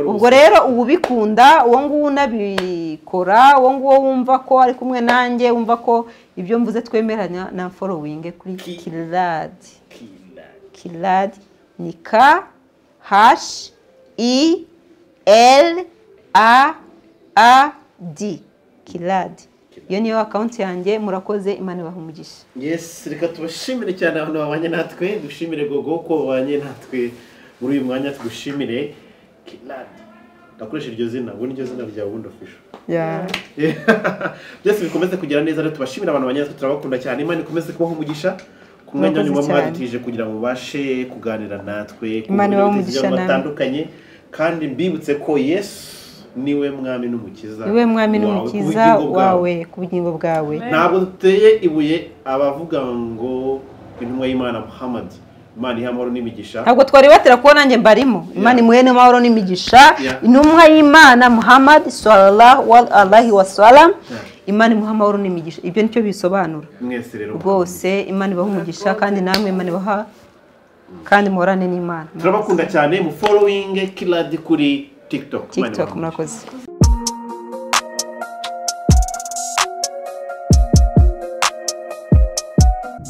Ubwo rero ubikunda, uwo nguwo unabikora, uwo nguwo wumva ko ari kumwe nanjye, wumva ko ibyo mvuze twemeranya, na following kuri Kilad. Kilad ni K H I L A A D, Kilad. Iyo niyo account yanjye. Murakoze, Imana ibahe umugisha. Yes, reka tubashimire cyane abantu babanye natwe, dushimire Gogo ko babanye natwe muri uyu mwanya, tugushimire Kilad. Ndakoresha iryo zina, ubu niryo zina rya wundi official. Byose bikomeze kugira neza, rero tubashimire abantu babanye natwe, turabakunda cyane. Imana ikomeze kubaha umugisha ku mwanya wanyu mwadutije kugira ngo mubashe kuganira natwe ku bintu bitandukanye. Kandi mbibutse ko Yesu niwe mwami n'umukiza, niwe mwami n'umukiza wawe ku bugingo bwawe. Ntabwo duteye ibuye abavuga ngo intumwa y'Imana Muhammad, Imana iha amahoro n'imigisha. Ntabwo twari batera kuba nanjye mbarimo. Imana imuhe n'amahoro n'imigisha. Intumwa y'Imana Muhammad sallallahu alaihi wasallam, Imana imuha amahoro n'imigisha. Ibyo nicyo bisobanura mwese rero rwose. Imana ibaha umugisha, kandi namwe Imana ibaha, kandi muhorane n'Imana. Turabakunda cyane. Mu following Kilad kuri TikTok. Murakoze.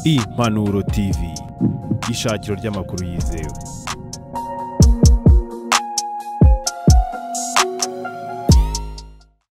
Impanuro TV, ishakiro ry'amakuru yizewe.